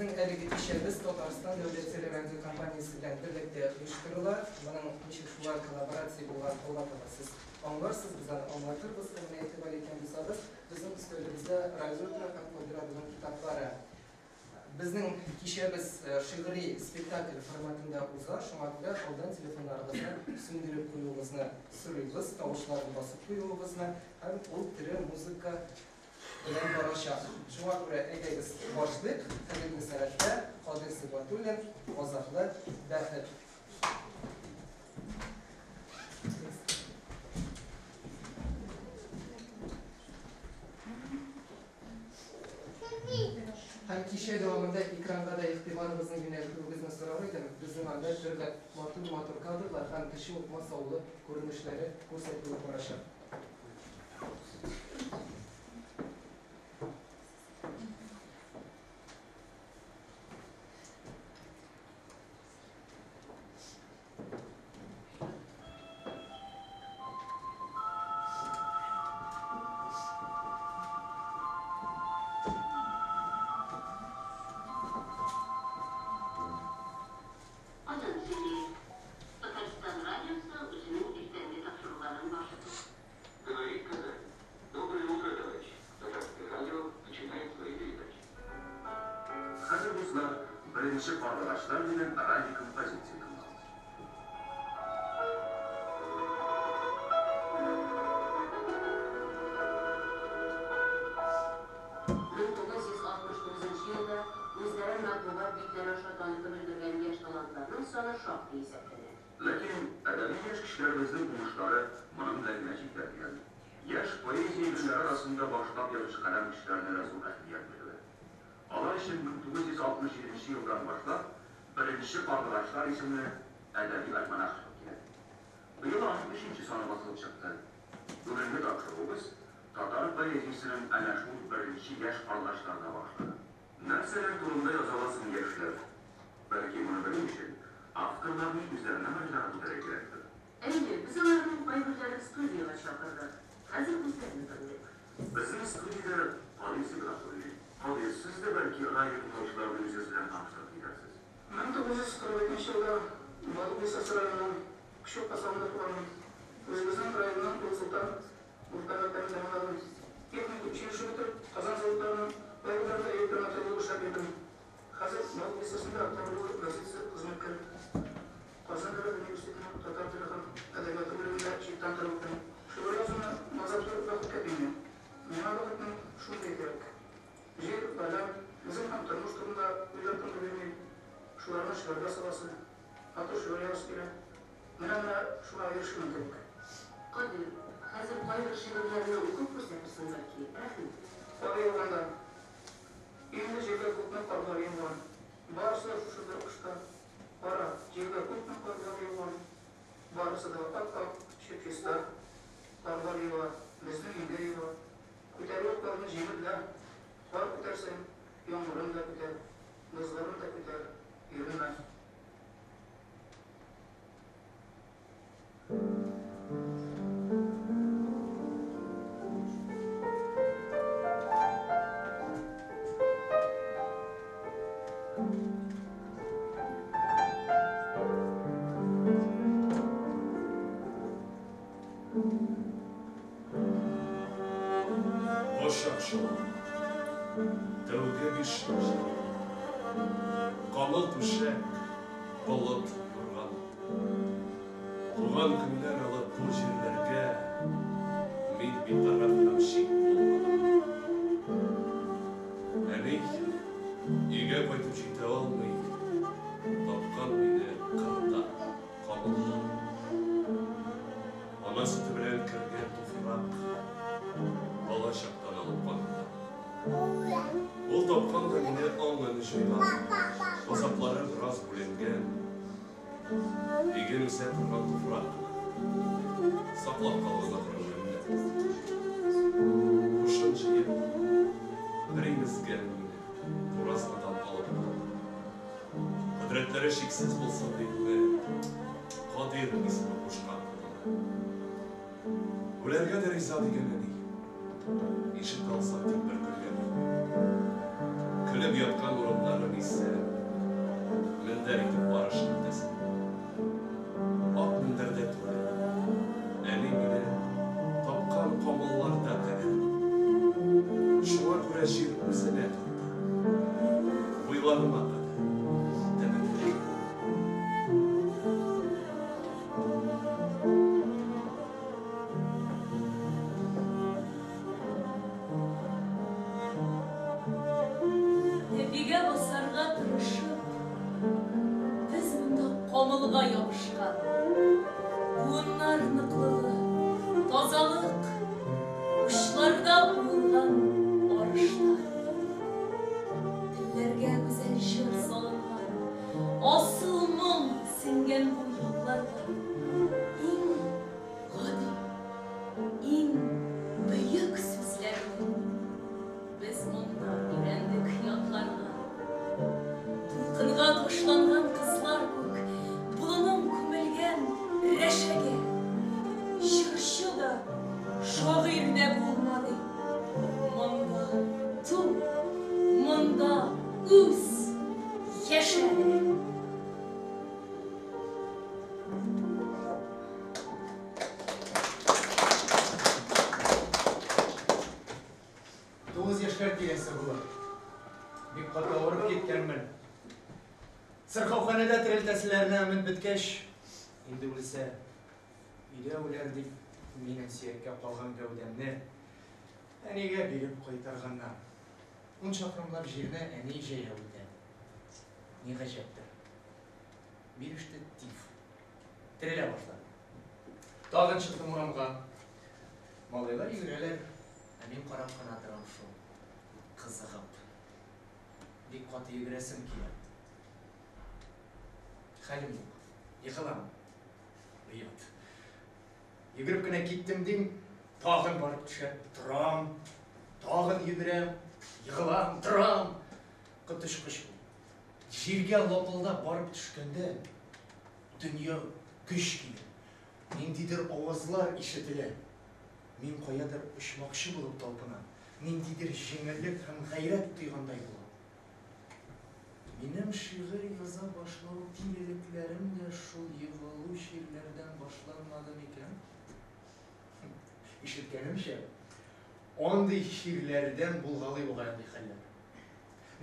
Безнең әлеге кичәбез Татарстан дәүләт телерадиокомпаниясе белән берлектә оештырыла. Моның ничек шулай коллаборация булган алга таба сез аңларсыз, без аны аңлатырбыз. Ә менә игътибар иткән булсагыз, безнең өстәлебездә радио тора һәм Кадир абыйның китаплары. Безнең кичәбез шигъри спектакль форматында уза, шуңа күрә алдан телефоннарыгызны сүндереп куюыгызны сорыйбыз, тавышларын басып куюыгызны һәм ул тере музыка белән барачак. Шуңа күрә әйдәгез башлыйк. Хәзерге сәгатьтә Кадир Сибгатуллин, Газаплы бәхет. Һәм кичә дәвамында экранга да игътибарыгызны юнәлтүегезне сорар идем. Безнең анда төрле матур-матур кадрлар һәм Кече Укмас авылы күренешләре күрсәтелеп барачак. Казан сөйли. Татарстан радиосы үзенең иртәнге тапшыруларын башлый. Говорит Казань. Доброе утро, товарищи. Татарское радио начинает свои передачи. Хәзер, дуслар, Беренче карлыгачлар дигән радиокомпозиция тыңлагыз. 1969 елда үзләрен матбугат битләре аша танытып өлгергән яшь талантларның саны шактый исәпләнә. Ләкин әдәби яшь кешеләребезнең уңышлары моның белән генә чикләнмәгән. Яшь поэзия гөлләре арасында башлап язучы каләм кешеләренә дә зур әһәмият бирелә. Алар өчен 1967 нче елдан башлап Беренче карлыгачлар исемле әдәби альманах чыгып килә. Быел аның өченче саны басылып чыкты. Бүгенге тапшыруыбыз татар поэзиясенең әнә шул беренче яшь карлыгачларына багышлана. Нәрсәләр турында яза ала соң яшьләр? Бәлки, моны белү өчен, авторларның үзләренә мөрәҗәгать итәргә кирәктер. Әйе, без аларның кайберләрен студиягә чакырдык. Хәзер үзләрен тыңлыйк. Безнең студиядә Кадыйр Сибгатуллин. Кадыйр, сез дә, бәлки, радио тыңлаучыларны үзегез белән таныштырып китәрсез. 1942 нче елда Балык Бистәсе районының Кече Укас авылында туганмын. Үзебезнең районның Олы Солтан урта мәктәбен тәмамладым. Техник училище бетереп, Казан заводларының кайберләрендә электромотор булып эшләп йөрдем. Хәзер Балык Бистәсендә Октябрь юлы газетасы хезмәткәре. Казан дәүләт университетының татар теле һәм әдәбияты бүлегендә читтән торып укыйм. Шигырь язуны газаплы бәхеткә тиңлим. Миңа бәхетнең шундые кирәк. Җир, галәм, үзем һәм тормыш турында уйлар тынгы бирми. Шуларны шигырьгә саласы, матур шигырь язасы килә. Менә-менә шуңа ирешермен кебек. Кадыйр, хәзер кайбер шигырьләрне укып күрсәтерсең, бәлки? Рәхмәт. Кар яуганда. Инде җиргә күпме карлар яуган. Барысы да шушы бер кышта. Кара, җиргә күпме карлар яуган. Барысы да ап-ак, чип-чиста. Карлар ява, безнең өйгә ява. Күтәрүе карны җиңел дә. Кар күтәрсәң, яңгырын да күтәр, бозларын да күтәр, йөренмә. Башак шоу. Тәүге 5 ел. Камыл түшәк, болыт юрган. Туган көннән алып бу җирләргә мин битараф һәм чит булмадым. Әни өйгә кайтып җитә алмый, тапкан мине кырда, камылда. Ана сөте белән кергән туфрак бала чактан алып канында. Ул тапкан да мине аңын җыйган, газаплары бераз бүленгән, иген үсә торган туфрак кына саклап калган ахры үлемнән. Һушын җыеп, бер имезгән мине буразнадан алып калды. Кодрәтләре чиксез булсын дипме, Кадыйр исеме кушкан хатыны. Үләргә дә риза дигән әни. Ишетә алсак дип бер көлгән. Көлеп яткан урыннарым исә. Мендәр итеп арыш көлтәсен. Ак мендәрдә түгел, әни мине тапкан камылларда тәгәрәтте. Шуңа күрә җир үзенә тарта. Буйларыма кадәр тәбәнәк. Тәпигә басарга тырышып, без монда камылга ябышкан. Буыннар ныклыгы, тазалык, учларда уылган арыштан. Телләргә гүзәл җыр салынган, асыл моң сеңгән бу якларга. Иң гади, иң бөек сүзләрне без монда өйрәндек ятларга. Дулкынга ташланган кызлар күк, болыным күмелгән рәшәгә. Җырчы да, шагыйрь дә булма ди. Монда ту, монда үс, яшә ди. Тугыз яшьләр тирәсе булыр. Бик каты авырып киткәнмен. Сырхауханәдә терелтәселәренә өмет беткәч, инде үлсә, өйдә үләр дип, минем сөяккә калган гәүдәмне әнигә биреп кайтарганнар. Ун чакрымлап җирне әни җәяү үтә. Ни гаҗәптер, биреште тиф. Терелә башладым. Тагын чыктым урамга. Малайлар йөгерәләр, ә мин карап кына торам шул. Кызыгып. Бик каты йөгерәсем килә. Хәлем юк. Егылам. Оят. Йөгереп кенә киттем дим, тагын барып төшәм, торам, тагын йөгерәм, егылам, торам. Коточкыч бу. Җиргә лапылдап барып төшкәндә, дөнья көч килә. Ниндидер авазлар ишетелә. Мин каядыр очмакчы булып талпынам. Ниндидер җиңеллек һәм гайрәт тойгандай булам. Минем шигырь яза башлау тилелекләрем дә шул егылу чирләрдән башланмады микән? Ишеткәнемчә, андый чирләрдән булгалый бугай андый хәлләр.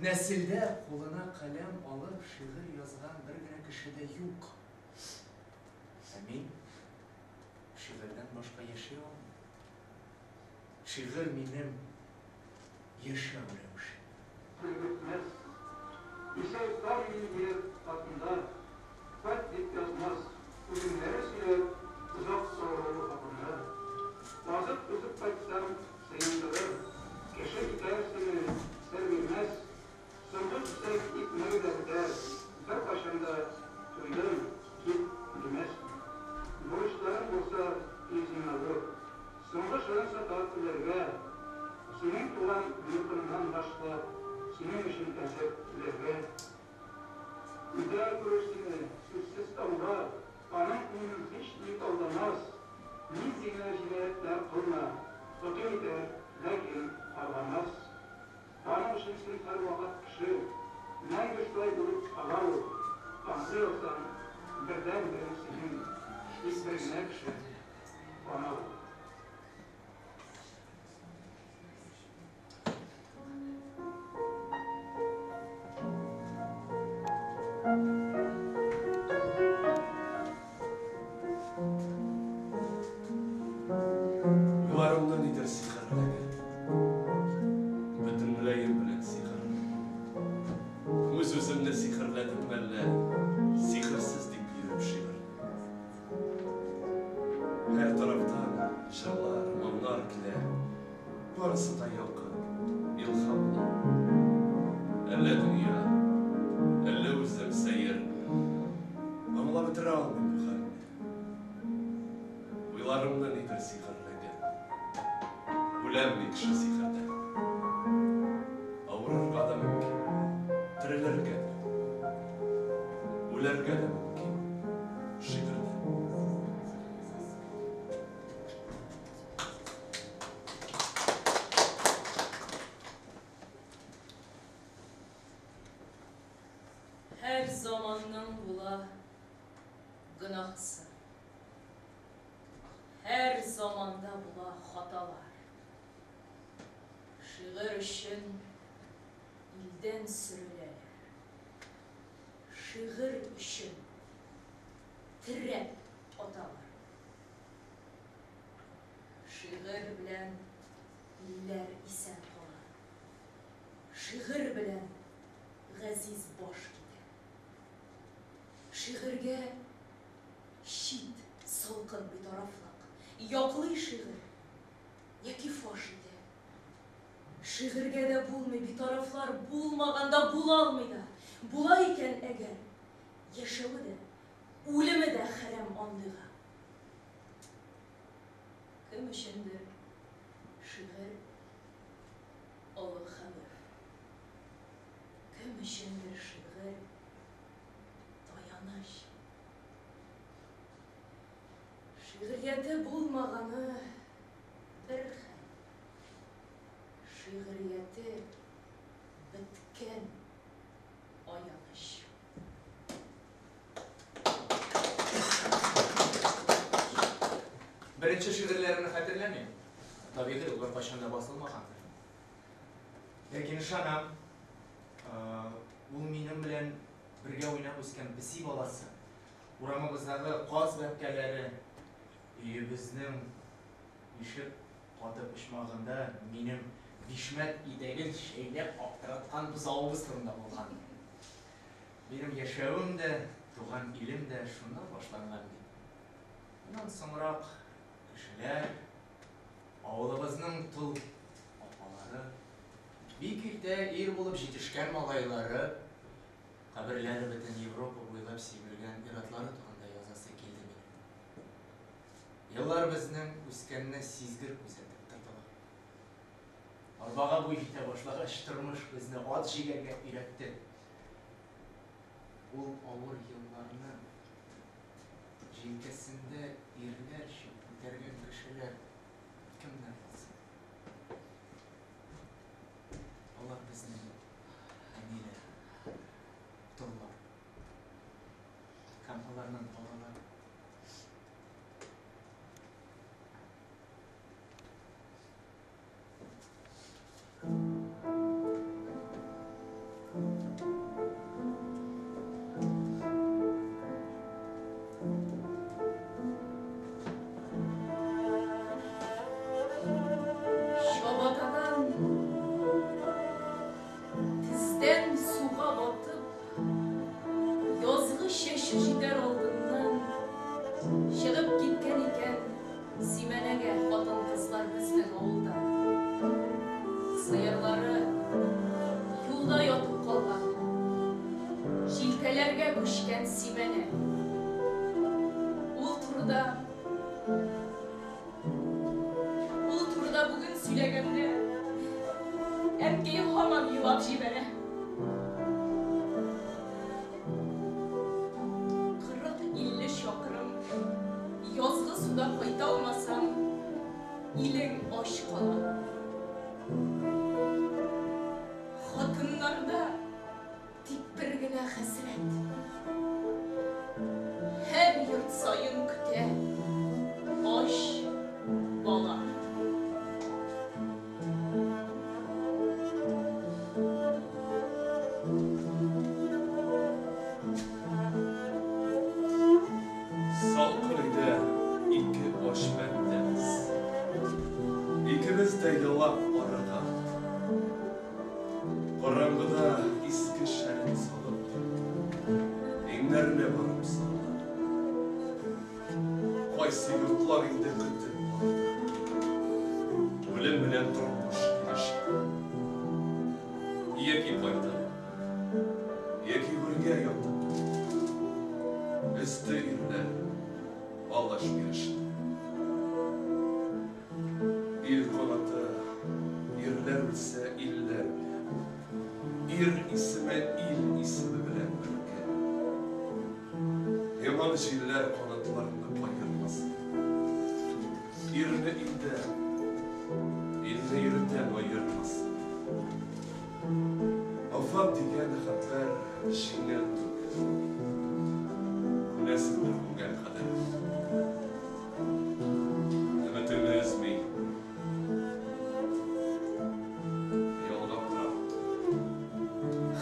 Нәселдә кулына каләм алып шигырь язган бер генә кеше дә юк. Ә мин шигырьдән башка яши алмыйм. Шигырь минем яшәү рәвеше. Бетмәс. Исәй тар юлгә хатында, Кайт дип язмас, Үлемнәре сөйләр Озак авыруы хакында. Азып-тузып кайтсаң, сыендырыр, Кеше итәр сине, сер бирмәс. Соңгы кисәк икмәге дә бетәр, Беркайчан да туйдым, кит, димәс. Бурычларың булса, ил сиңа зур. Соңгы шансы бар үләргә. Синең туган йортыңнан башлап, Синең өчен әзер үләргә. Өйдә күрер сине, сүзсез аңлар, Аның күңелен һич ни алдамас. Нинди генә җинаятьләр кылма, Хөкем итәр, ләкин каргамас. Аның өчен син һәрвакыт кеше, Мәңге шулай булып кала ул. Аңлый алсаң, бердәнберең синең, Тик бер генә кеше, ана ул. Уйларымны нидер сихерләгән. Бөтенләем белән сихерләгән. Үз-үземне сихерләдем мәллә, сихерсез дип йөреп шигырь. Һәр тарафтан җырлар, моңнар килә. Барысы да якын, илһамлы. Әллә дөнья, әллә үзем сәер. Аңлап бетерә алмыйм бу хәлне. Уйларымны нидер сихерләгән. Үләм мин кеше сихердән. Авырырга да мөмкин, терелергә дә. Үләргә дә мөмкин шигырьдән. Һәр заманның була гөнаһысы. Һәр заманда була хаталар. Шигырь өчен илдән сөреләләр. Шигырь өчен терәп аталар. Шигырь белән илләр исән кала. Шигырь белән газиз баш китә. Шигырьгә чит салкын битарафлык. Яклый шигырь яки фаш итә. Шигырьгә дә булмый битарафлар булмаганда була алмый да. Була икән әгәр, яшәве дә, үлеме дә хәрам андыйга. Кем өчендер шигырь олы хәвеф. Кем өчендер шигырь таяныч. Шигърияте булмаганы бер хәл. Шигърияте беткән аяныч. Беренче шигырьләремне хәтерләмим. Табигый, ул беркайчан да басылмагандыр. Ләкин ышанам, ул минем белән бергә уйнап үскән песи баласы, урамыбыздагы каз бәбкәләре, өебезнең ишек каты почмагында минем бишмәт итәген чәйнәп аптыраткан бозавыбыз турында булган. Минем яшәвем дә, туган илем дә шуннан башланган бит. Моннан соңрак кешеләр, авылыбызның тол апалары, бик иртә ир булып җитешкән малайлары, каберләре бөтен Европа буйлап сибелгән ир-атлары турында язасы килде минем. Еллар безнең үскәнне сизгер күзәтеп тордылар. Арбага буй җитә башлагач, тормыш безне ат җигәргә өйрәтте. Ул авыр елларны җилкәсендә ирләрчә күтәргән кешеләр кемнәр булсын? Алар безнең әниләр, толлар һәм аларның балалары. Чабатадан тездән суга батып, язгы чәчү җитәр алдыннан чыгып киткән икән симәнәгә хатын-кызлар безнең авылдан. Сыерлары юлда ятып калган, җилкәләргә күчкән симәнә. Ул турыда Ул турыда бүген сөйләгәндә, әнкәй һаман елап җибәрә. 40-50 чакрым язгы суда кайта алмасаң, илең ач кала. Хатыннарда тик бер генә хәсрәт. Һәр йорт саен көтә ач бала. Салкын өйдә ике ач бәндәбез. Икебез дә елап арыган. Караңгыда иске шәлен салып, иңнәренә барып салган. Кайсы йортлар инде көтеп алды. Үлем белән тормыш килеште. Яки кайтып, яки гүргә ятып. Өсте ирләр, алыш биреште. Ил канаты, ирләр үлсә, илләр үлә. Ир исеме ил исеме белән бергә. Яман җилләр канатларны каермасын. Ирне илдән, илне ирдән аермасын. Афат дигән хәбәр җиңел түгел. Беләсеңдер күргән кадәр. Өметеңне өзми. Ялгап тора.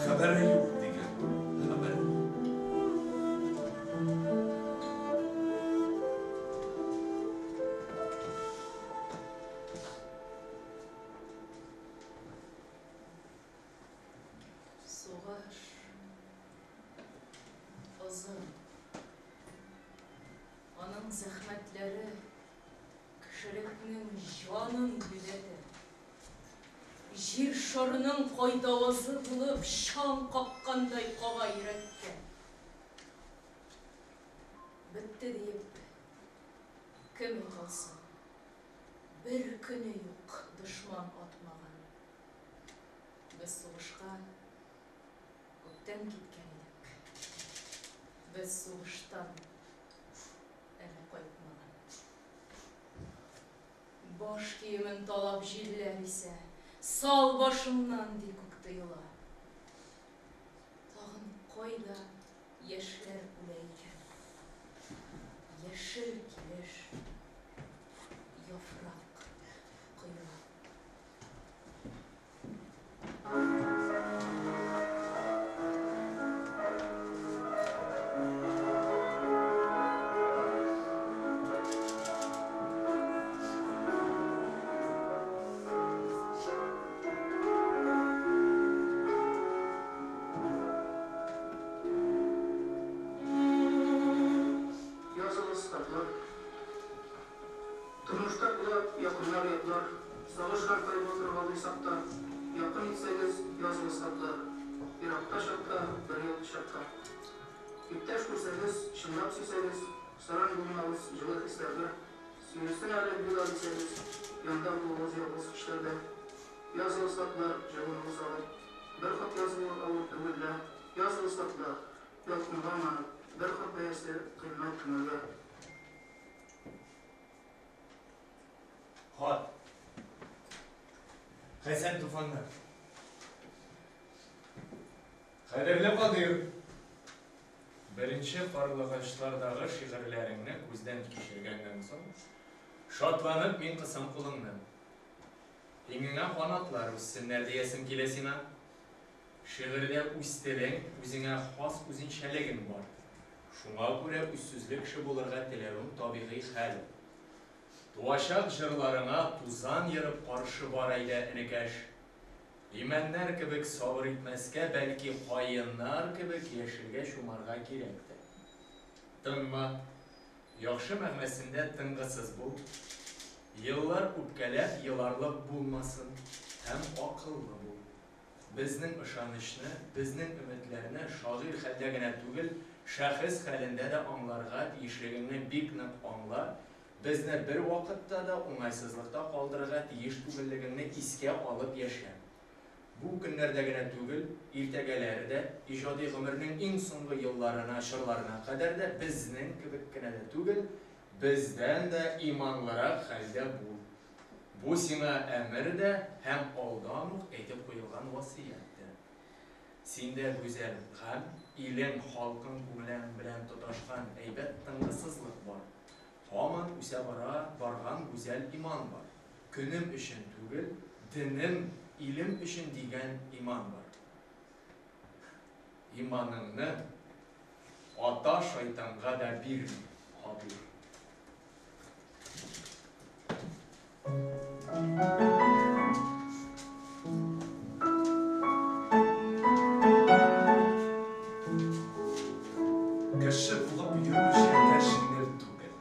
Хәбәре юк дигән хәбәр. Сугыш озын. Аның зәхмәтләре кешелекнең җанын йөдәтә. Җир шарының кайтавазы булып чаң каккандай кага йөрәккә. Бетте диеп кем әйтә алсын? Бер көне юк дошман атмаган. Без сугышка күптән киткән идек. Без сугыштан әле кайтмаган. Баш киемен талап җилләр исә, сал башыңнан, ди күк тоела. Тагын кайда яшьләр үлә икән? Яшел килеш яфрак коела. Языгыз хатлар. Тормышта була якыннар, ятлар. Сагыш һәм кайгы торгалыйсак та, якын итсәгез, языгыз хатлар. Еракта чакта, бергә кочакта. Иптәш күрсәгез, чынлап сөйсәгез, саран булмагыз җылы хисләргә. Сөйләсен әле бу да дисәгез, янда булыгыз ялгыз кичләрдә. Языгыз хатлар, җылыныгыз алып. Бер хат язуы авыр түгел лә. Языгыз хатлар, ялкынга манып. Бер хат бәясе кыйммәт күңелгә. Хат. Хәсән Туфаннан. Кадерле Кадыйр! Беренче карлыгачлардагы шигырьләреңне күздән кичергәннән соң, шатланып мин кысам кулыңны. Иңеңә канатлар үссеннәр диясем килә сиңа. Шигырьдә үз телең, үзеңә хас үзенчәлегең бар. Шуңа күрә үзсүзле кеше булырга теләвең табигый хәл. Туачак җырларыңа тузан ерып каршы бар әйдә, энекәш. Имәннәр кебек сабыр итмәскә, бәлки каеннар кебек яшелгә чумарга кирәктер. Тынма, яхшы мәгънәсендә тынгысыз бул. Еллар үпкәләп еларлык булмасын һәм акыллы бул. Безнең ышанычны, безнең өметләрне шагыйрь хәлдә генә түгел, шәхес хәлендә дә аңларга тиешлегеңне бик нык аңла, безне бервакытта да уңайсызлыкта калдырырга тиеш түгеллегеңне искә алып яшә. Бу көннәрдә генә түгел, иртәгәләр дә, иҗади гомернең иң соңгы елларына, чорларына кадәр дә безнең кебек кенә дә түгел, бездән дә иманлырак хәлдә бул. Бу сиңа әмер дә һәм алдан ук әйтеп куелган васыять тә. Синдә гүзәл гамь, илең, халкың күңелең белән тоташкан әйбәт тынгысызлык бар. Һаман үсә бара барган гүзәл иман бар. Көнем өчен түгел, денем, илем өчен дигән иман бар. Иманыңны ата шайтанга да бирми, Кадыйр. Кеше булып йөрү җирдә җиңел түгел.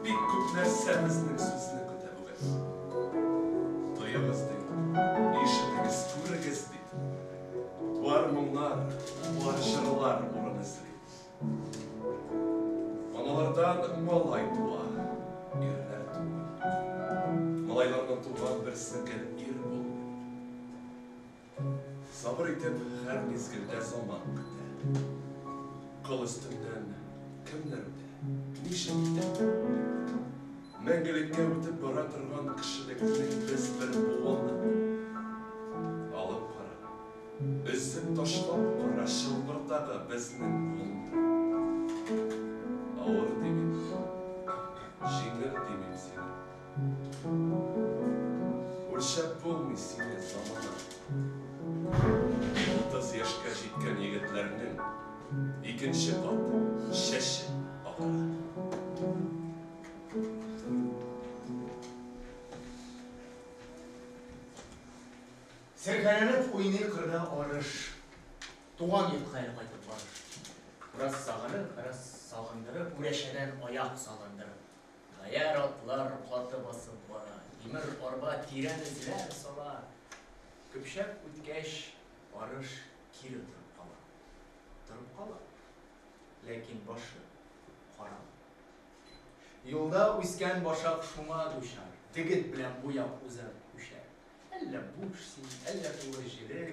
Бик күп нәрсә безнең сүзне көтә бүген. Тоегыз ди, ишетегез, күрегез ди. Туар моңнар, туар җырлар урын эзли. Аналардан малай туа, ирләр тумый. Малайларның туган берсе гел ир булмый. Сабыр итеп һәр мизгелдә заман көтә. Кыл өстеннән кемнәр үтә, ничек итә? Мәңгелеккә үтеп бара торган кешелекнең без бер буыны. Алып кара, өзеп ташлап кара чылбырдагы безнең кулны. Авыр димим, җиңел димим сине. Үлчәп булмый сине, замана. 30 яшькә җиткән егетләрнең икенче кат чәче агара. Серкәләнеп уйный кырда арыш. Туган йортка әле кайтып барыш. Бераз сагынып, бераз сагындырып, үрәчәдән аяк салындырып. Гаярь атлар каты басып бара, тимер арба тирән эзләр сала. Көпчәк үткәч, арыш кире торып кала. Торып кала, ләкин башы карала. Юлда үскән башак шуңа дучар, дегет белән буяп уза күчәр. Әллә буш син, әллә тулы җелек,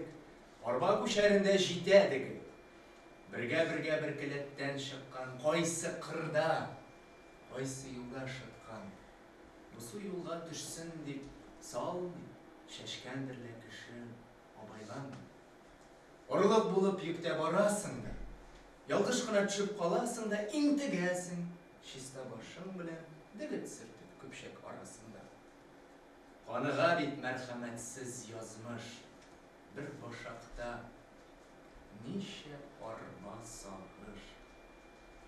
арба күчәрендә җитә дегет. Бергә-бергә бер келәттән чыккан, кайсы кырда, кайсы юлда шыткан. Бусы юлга төшсен дип, салмый, чәчкәндер лә кеше абайламый. Орлык булып йөктә барасың да, ялгыш кына төшеп каласың да, интегәсең, чиста башың белән дегет сөртеп көпчәк арасында. Каныга бит мәрхәмәтсез язмыш, бер башакта ничә арба сагыш.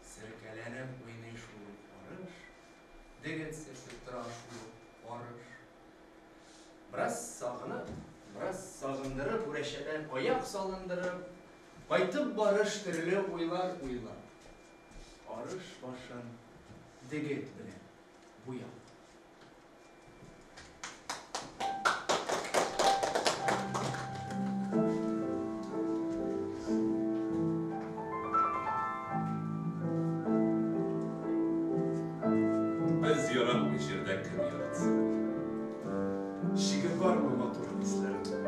Серкәләнеп уйный шул ук арыш, дегет сөртеп тора шул ук арыш. Бераз сагынып, бераз сагындырып, үрәчәдән аяк салындырып, кайтып барыш төрле уйлар уйлап, арыш башын дегет белән буяп. Без яратмый җирдә кем яратсын? Чиге бармы матур хисләрнең?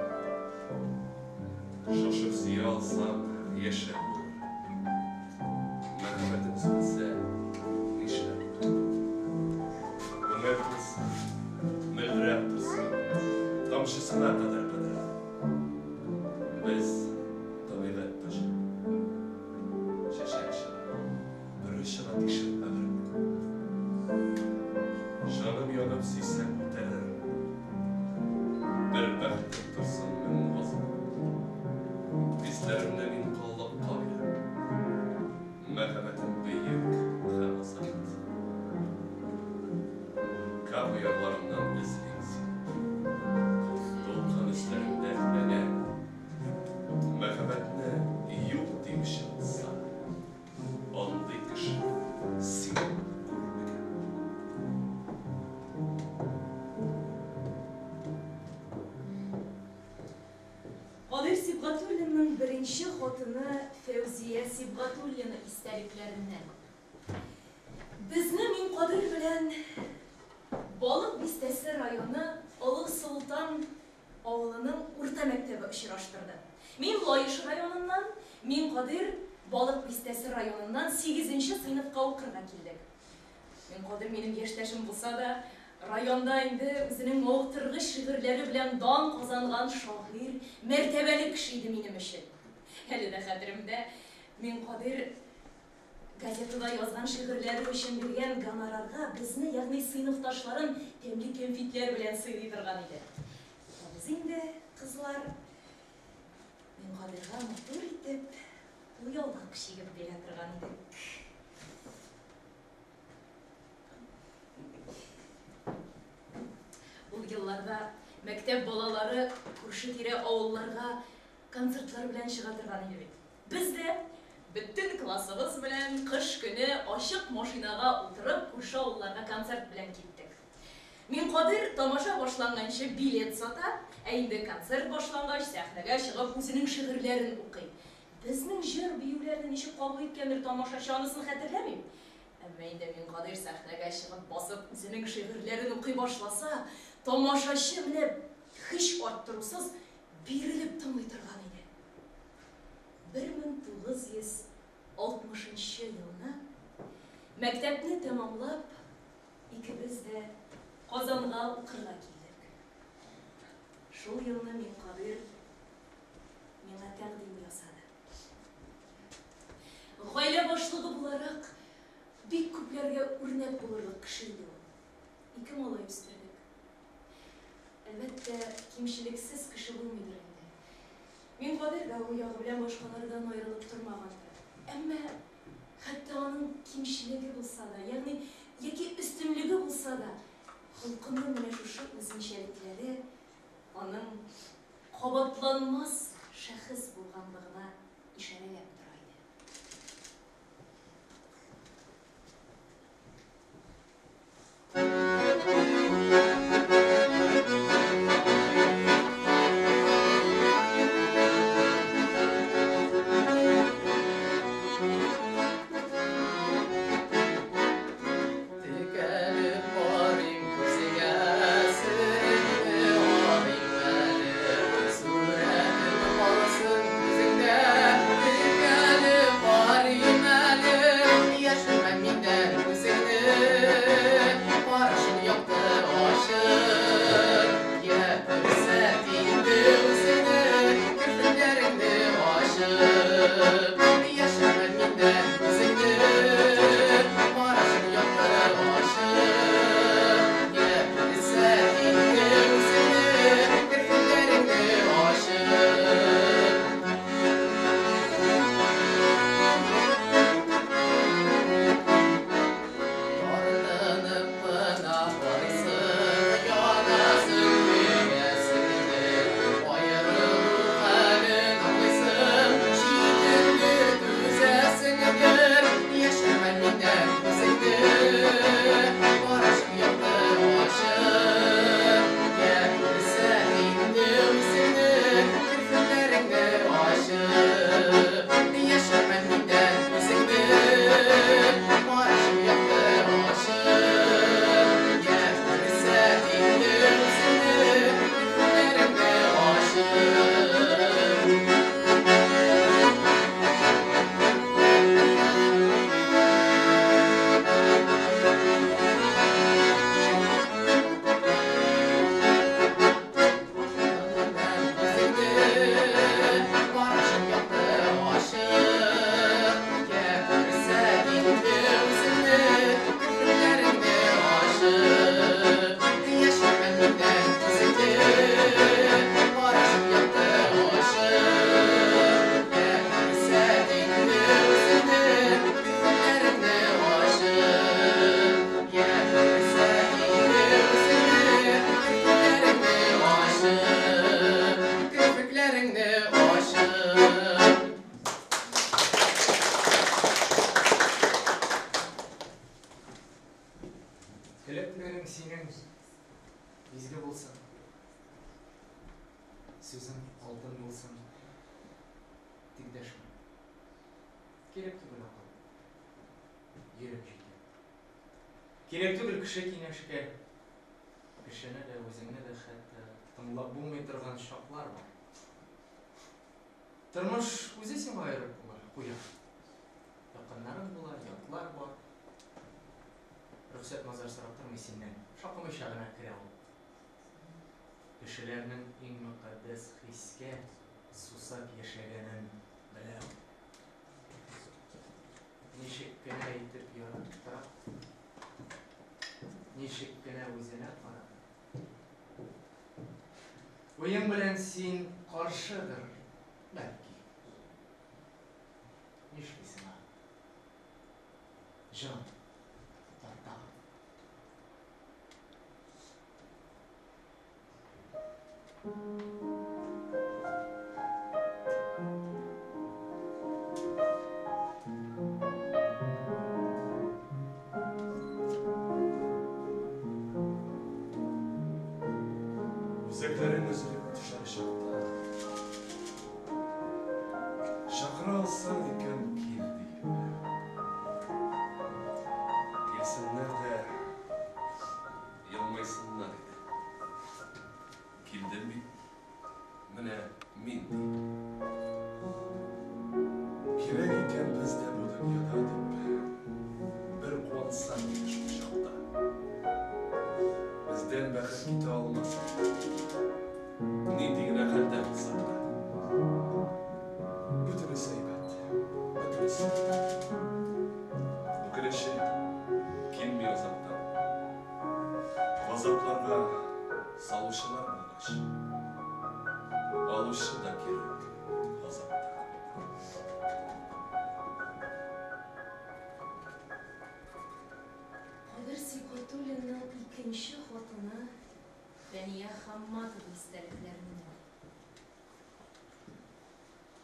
Шашып сөя алсам, яшәп булыр. Мәхәббәтем сүнсә, нишләп? Күңел тулсын, мөлдерәп торсын, тамчысына кадәр бедрәп. Без табигать таҗы. Чәчәк чыга, бөре чыга тишеп бәгыреңнән. Җаным янып сөйсәм үтәлер. Бер бәхетем торсын мең газап. Хисләремне мин коллыкка бирәм. Мәхәббәтем бөек һәм азат. Кама ярларыннан эзлим сине. Дулкын өсләрендә әнә. Мәхәббәтне юк диюче булса, андый кеше син күрмәгән. Кадыйр Сибгатуллинның беренче хатыны Фәүзия Сибгатуллина истәлекләреннән. Безне Миңкадыйр белән Балык Бистәсе районы Олы Солтан авылының урта мәктәбе очраштырды. Мин Лаеш районыннан, Миңкадыйр Балык Бистәсе районыннан сигезенче сыйныфка укырга килдек. Миңкадыйр минем яшьтәшем булса да, районда инде үзенең мавыктыргыч шигырьләре белән дан казанган шагыйрь, мәртәбәле кеше иде минем өчен. Әле дә хәтеремдә, Миңкадыйр газетада язган шигырьләре өчен биргән гонорарга безне, ягъни сыйныфташларын тәмле кәнфитләр белән сыйлый торган иде. Ә без инде, кызлар, Миңкадыйрга матур итеп кулъяулык чигеп бирә торган идек. Ул елларда мәктәп балалары күрше-тирә авылларга концертлар белән чыга торган иде бит. Без дә бөтен классыбыз белән кыш көне ачык машинага утырып күрше авылларга концерт белән киттек. Миңкадыйр тамаша башланганчы билет сата, ә инде концерт башлангач сәхнәгә чыгып үзенең шигырьләрен укый. Безнең җыр-биюләрне ничек кабул иткәндер тамашачы, анысын хәтерләмим. Әмма инде Миңкадыйр сәхнәгә чыгып басып үзенең шигырьләрен укый башласа, тамашачы менә һич арттырусыз бирелеп тыңлый торган иде. 1960 нчы елны мәктәпне тәмамлап, икебез дә Казанга укырга килдек. Шул елны Миңкадыйр миңа тәкъдим ясады. Гаилә башлыгы буларак, бик. үрнәк булырлык кеше иде ул. Ике малай үстердек. Әлбәттә, кимчелексез кеше булмыйдыр инде. Минкадер дә ул ягы белән башкалардан аерылып тормагандыр. Әмма хәтта аның кимчелеге булса да, ягъни яки өстенлеге булса да, холкының менә шушы үзенчәлекләре аның кабатланмас шәхес булганлыгына ишарәләп тора иде. Текәлеп карыйм күзеңә, сереңне алыйм әле, сурәтем калсын күзеңдә. Текәлеп карыйм әле, яшермә миннән үзеңне, карашың якты ачык. Йә күрсәт инде үзеңне, керфекләреңне ачып. Яшермә миннән үзеңне, карашың якты ачык. Йә күрсәт инде үзеңне, керфекләреңне ачып. Тартынып кына карыйсың, янасың, көясең инде. Аерылу хәлен аңлыйсың, читендер, түзәсеңдер. Яшермә миннән үзеңне, карашың якты ачык. Йә күрсәт инде үзеңне, керфекләреңне ачып. Яшермә миннән үзеңне, карашың якты ачык. Йә күрсәт инде үзеңне, керфекләреңне ачып. Карашың якты ачык. Йә күрсәт инде үзеңне, керфекләреңне ачып. Яшермә миннән үзеңне, карашың якты ачык. Йә күрсәт инде үзеңне, керфекләреңне ачып. Йә күрсәт инде үзеңне, керфекләреңне ачып. Керфекләреңне ачып. Теләкләрең синең изге булсын. Сүзең алтын булсын. Тик дәшмә. Кирәк түгел акыл. Йөрәк җитә. Кирәк түгел кеше киңәшкә. Кешене дә, үзеңне дә хәтта тыңлап булмый торган чаклар бар. Тормыш үзе сиңа аерып куя. Якыннарың була, ятлар бар. Рөхсәт мазар сорап тормый синнән. Шакымыйча гына керә ул. Кешеләрнең иң мөкатдәс хискә сусап яшәгәнен белә ул. Ничек кенә итеп яраттыра, ничек кенә үзенә карата. Уең белән син каршыдыр, бәлки. Нишлисең, а? Җан тарта. Үзәкләрең өзелеп төшәр чакта, чакыра алсаң икән, кил диеп. Килсеннәр дә елмайсыннар иде. Килдем бит, менә мин диеп. Кирәк икән без дә бу дөньяда дип, бер куансаң иде шул чакта. Бездән бәхет китә алмас. Нинди генә хәлдә булсак та. Бөтенесе әйбәт, бөтенесе. Үкенече килми.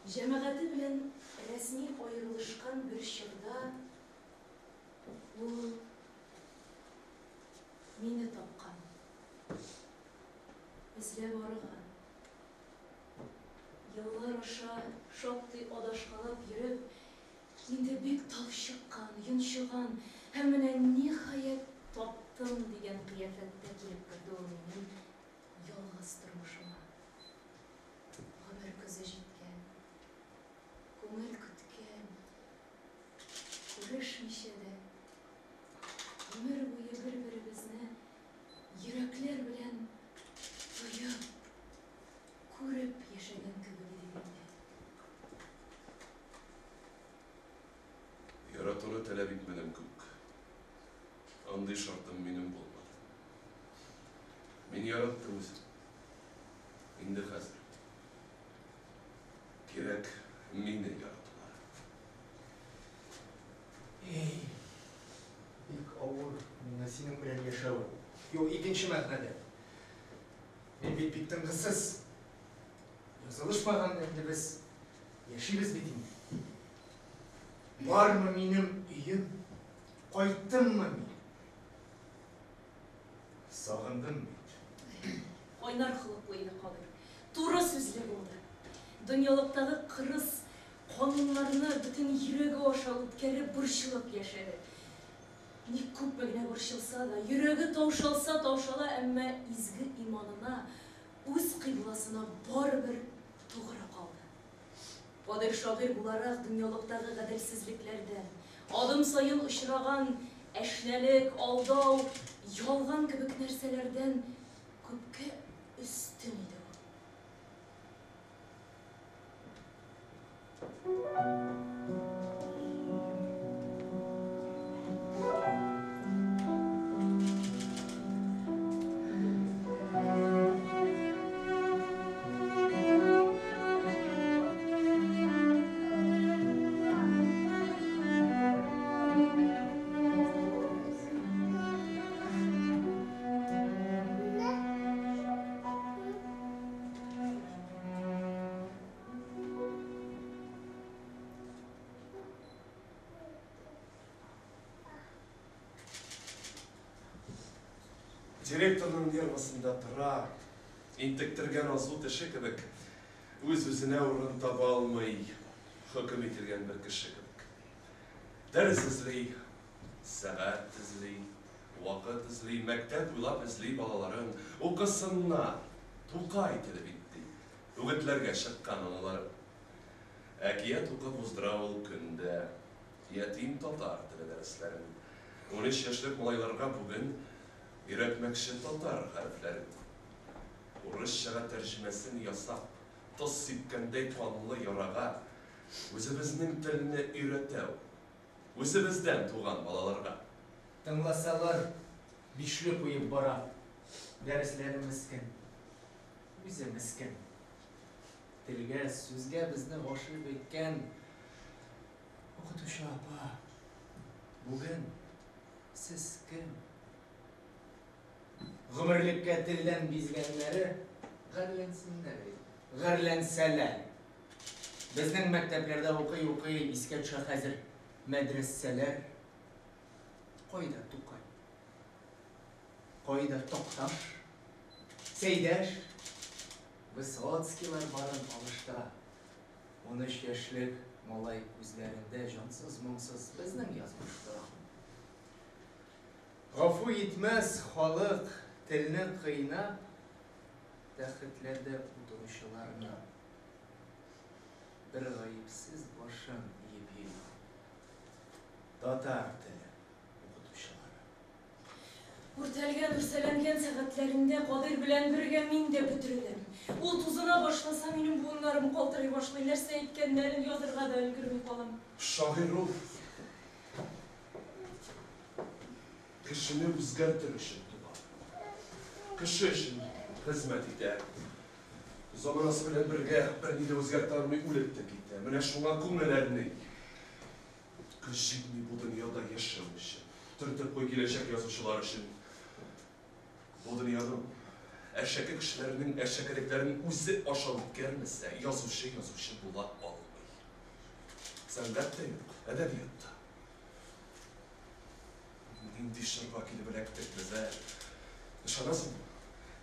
Җәмәгате белән рәсми аерылышкан бер чорда ул мине тапкан. Эзләп арыган. Еллар аша шактый адашкалап йөреп, инде бик талчыккан, йончыган һәм менә ниһаять таптым дигән кыяфәттә килеп керде ул минем ялгыз тормышыма. Гомер көзе җиткән, күңел көткән, күрешмичә дә, гомер буе бер-беребезне йөрәкләр белән тоеп, күреп яшәгән кебек идек инде. Яратуны таләп итмәдем күк. Андый шартым минем булмады. Мин яраттым үзем. Инде хәзер. Кирәк мине яратулары. Эй, бик авыр миңа синең белән яшәве. Юк, икенче мәгънәдә. Мин бит бик тынгысыз. Язылышмаган инде без яшибез бит инде. Бармы минем өем? Кайттыммы мин? Сагындым бит. Кайнар холыклы иде Кадыйр. Туры сүзле булды. Дөньялыктагы кырыс кануннарны бөтен йөрәге аша үткәреп, борчылып яшәде. Ник күпме генә борчылса да, йөрәге таушалса таушала, әмма изге иманына, үз кыйбласына барыбер тугры калды. Кадыйр шагыйрь буларак дөньялыктагы гаделсезлекләрдән, адым саен очраган әшнәлек, алдау, ялган кебек нәрсәләрдән күпкә өстен иде ул. Директорның нервасында тора, интектергән азу теше кебек, үз-үзенә урын таба алмый, хөкем ителгән бер кеше кебек. Дәрес эзли, сәгать эзли, вакыт эзли, мәктәп уйлап эзли балаларын, укысыннар, Тукай теле бит ди, үгетләргә чыккан аналары. Әкият укып уздыра ул көндә ятим татар теле дәресләрен. 13 яшьлек малайларга бүген өйрәтмәкче татар хәрефләрен. Урысчага тәрҗемәсен ясап, тоз сипкәндәй канлы ярага үзебезнең телне өйрәтә ул. Үзебездән туган балаларга. Тыңласалар, бишле куеп бара. Дәресләре мескен. Үзе мескен. Телгә, сүзгә безне гашыйк иткән укытучы апа. Бүген сез кем? Гомерлеккә телдән бизгәннәре гарьләнсеннәр иде. Гарьләнсәләр. Безнең мәктәпләрдә укый-укый искә төшә хәзер мәдрәсәләр. Кайда Тукай? Кайда Такташ? Сәйдәш? Высоцкийлар барын алыштыра. 13 яшьлек малай күзләрендә җансыз-моңсыз безнең язмыш тора. Гафу итмәс халык телне кыйнап, тәхетләрдә утыручыларны. Бер гаепсез башын иеп йөри татар теле укытучылары. Үртәлгән, үрсәләнгән сәгатьләрендә Кадыйр белән бергә мин дә бөтереләм. Ул тузына башласа, минем буыннарым калтырый башлый, нәрсә әйткәннәрен язырга да өлгерми калам. Шагыйрь ул кешене үзгәртер өчен туган. Кеше өчен хезмәт итә. Заманасы белән бергә берни дә үзгәртә алмый үлеп тә китә. Менә шуңа күңел әрни. Көч җитми бу дөньяда яшәү өчен. Төртеп куй киләчәк язучылар өчен. Бу дөньяның әшәке кешеләренең әшәкелекләрен үзе аша үткәрмәсә, язучы язучы була алмый. Сәнгать тә юк, әдәбият та. Нинди чорга килеп эләктек без, ә? Ышанасыңмы?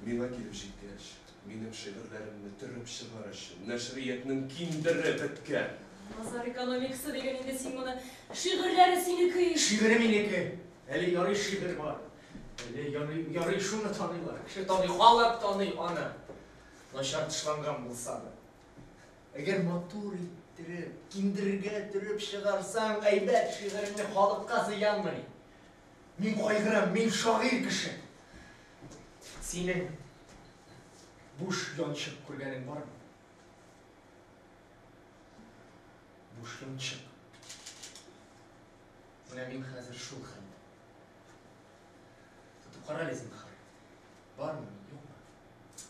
Миңа килеп җиткәч, минем шигырьләремне төреп чыгар өчен нәшриятның киндере беткән. Базар экономикасы диген инде син моны. Шигырьләре синеке ич. Шигыре минеке. Әле ярый шигырь бар. Әле ярый, ярый шуны таныйлар. Кеше таный, халык таный аны. Начар тышланган булса да. Әгәр матур иттереп, киндергә төреп чыгарсаң, әйбәт шигыреңне халыкка зыянмыни? Мин кайгырам, мин шагыйрь кеше. Синең буш янчык күргәнең бармы? Буш янчык. Менә мин хәзер шул хәлдә. Тотып кара әле, зинһар. Бармы мин, юкмы?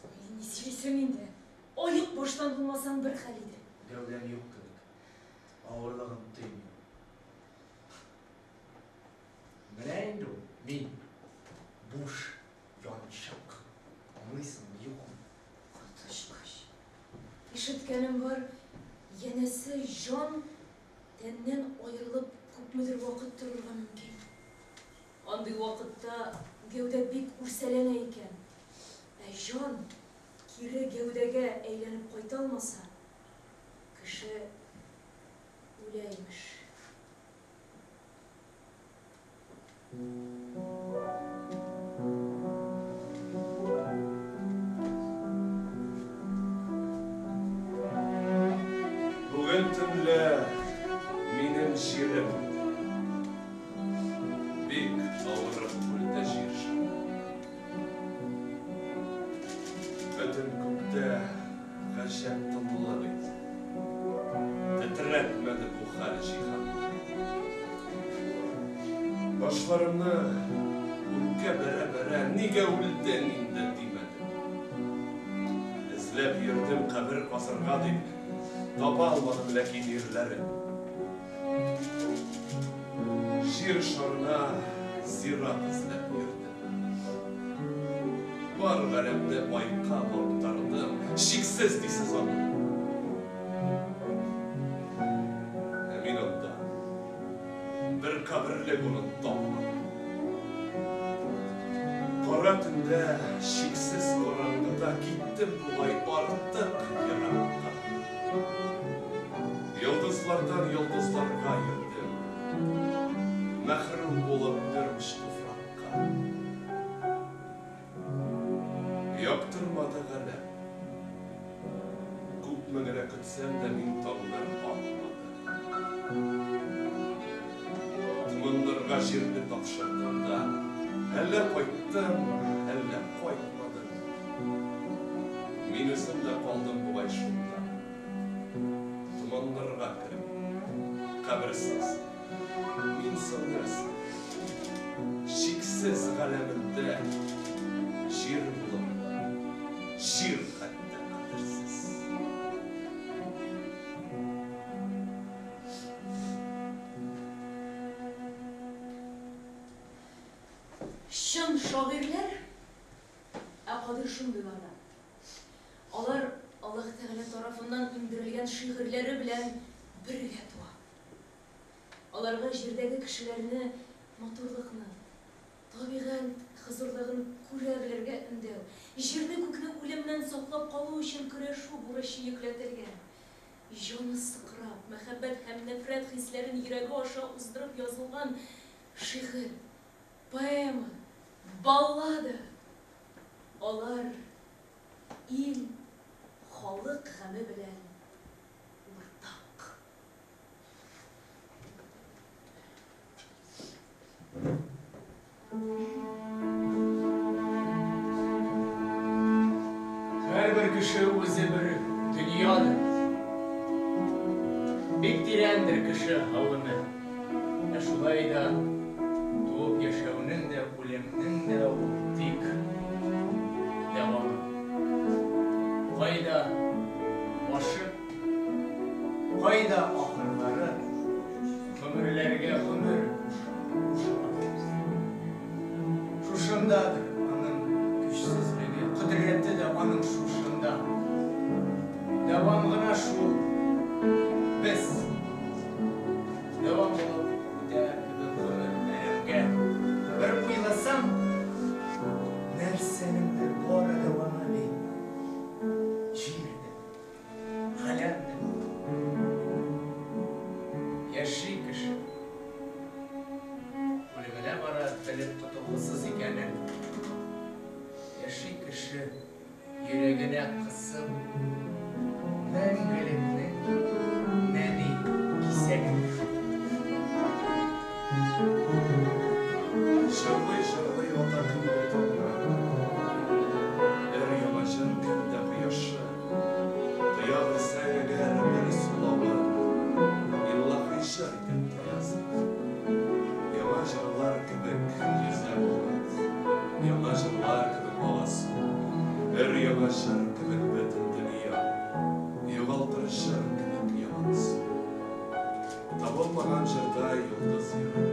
Ой, ни сөйлисең инде? Аек баштан булмасаң бер хәл иде. Гәүдәм юк кебек. Авырлыгын тоймыйм. Менә инде ул, мин. Буш янчык. Аңлыйсыңмы, юкмы? Коточкыч. Ишеткәнем бар, янәсе җан тәннән аерылып күпмедер вакыт торырга мөмкин. Андый вакытта гәүдә бик үрсәләнә икән. Ә җан кире гәүдәгә әйләнеп кайта алмаса, кеше үлә, имеш. Бүген төнлә минем җирем бик авырып үлде җир шары. Бөтен күктә гаҗәп тынлык иде. Тетрәтмәде бу хәл җиһанны. Башларымны күккә бәрә-бәрә, нигә үлдең инде димәдем. Эзләп йөрдем кабер казырга дип, таба алмадым ләкин ирләрен. Җир шарына зират эзләп йөрдем. Бар галәмне айкап актардым, чиксез дисез аны. Ә мин анда бер каберлек урын тапмадым. Кара төндә чиксез караңгыда киттем бугай артык еракка. Йолдызлардан йолдызларга йөрдем, мәхрүм булып бер уч туфракка. Яктырмады галәм. Күпме генә көтсәм дә мин таңнар атмады. Томаннарга җирне тапшырдым да, әллә кайттым, әллә кайтмадым. Мин үзем дә калдым бугай шунда. Томаннарга кереп, каберсез. Мин соң нәрсә? Чиксез галәмендә җир булып, җир хәтта кадерсез. Чын шагыйрьләр, ә Кадыйр шундыйлардан. Алар Аллаһ Тәгалә тарафыннан иңдерелгән шигырьләре белән бергә туа. Аларга җирдәге кешеләрне матурлыкны, табигать хозурлыгын күрә белергә өндәү, җирне-күкне үлемнән саклап калу өчен көрәшү бурычы йөкләтелгән. Җаны сыкрап, мәхәббәт һәм нәфрәт хисләрен йөрәге аша уздырып язылган шигырь, поэма, баллада, алар ил, халык гаме белән уртак. Һәрбер кеше үзе бер дөньядыр. Бик тирәндер кеше һавыны. Ә шулай да туып яшәүнең дә, үлемнең дә ул тик дәвамы. Кайда башы, кайда ахырлары, гомерләргә гомер кушыла. Шушындадыр аның көчсезлеге, кодрәте дә аның шушында. Дәвам гына шул. Без Яши кеше. Үлеменә бара белеп котылгысыз икәнен. Яши кеше йөрәгенә кысып мәңгелекнең нәни кисәген. Җырлый-җырлый ата көн дә таңнар. Өр-яңа җыр көн дә кояшы. Тоя белсәң әгәр бер сулавын, Илаһи җыр итеп тоясың. Яңа җырлар кебек йөзә болыт, Яңа җырлар кебек ага су. Өр-яңа җыр кебек бөтен дөнья, Югалтыр җыр кебек ямансу. Табылмаган җырдай йолдыз йөрәк,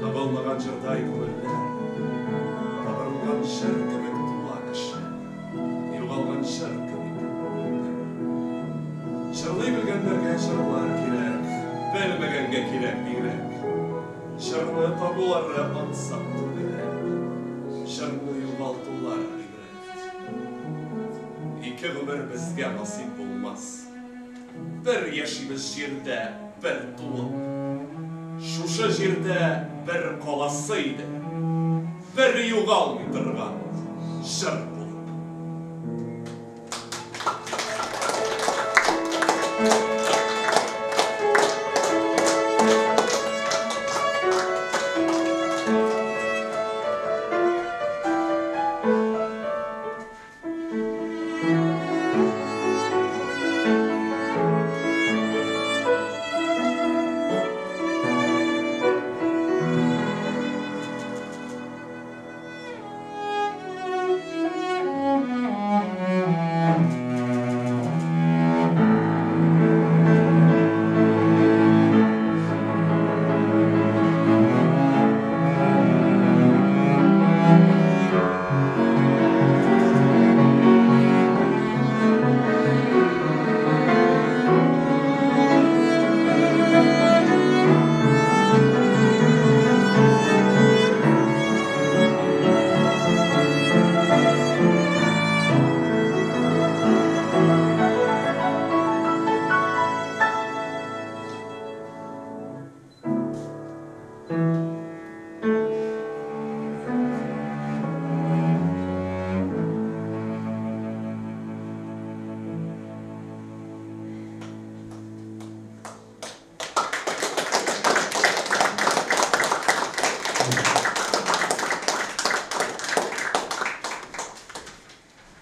Табылмаган җырдай күңелләр. Табынган җыр кебек туа кеше, Югалган җыр кебек күңелләр. Җырлый белгәннәргә җырлар кирәк, Белмәгәнгә кирәк бигрәк. Җырны табулары ансат түгел әле, Җырны югалтулар гыйбрәт. Ике гомер безгә насыйп булмас. Бер яшибез җирдә, бер туып. Шушы җирдә бер каласы иде, Бер югалмый торган җыр булып.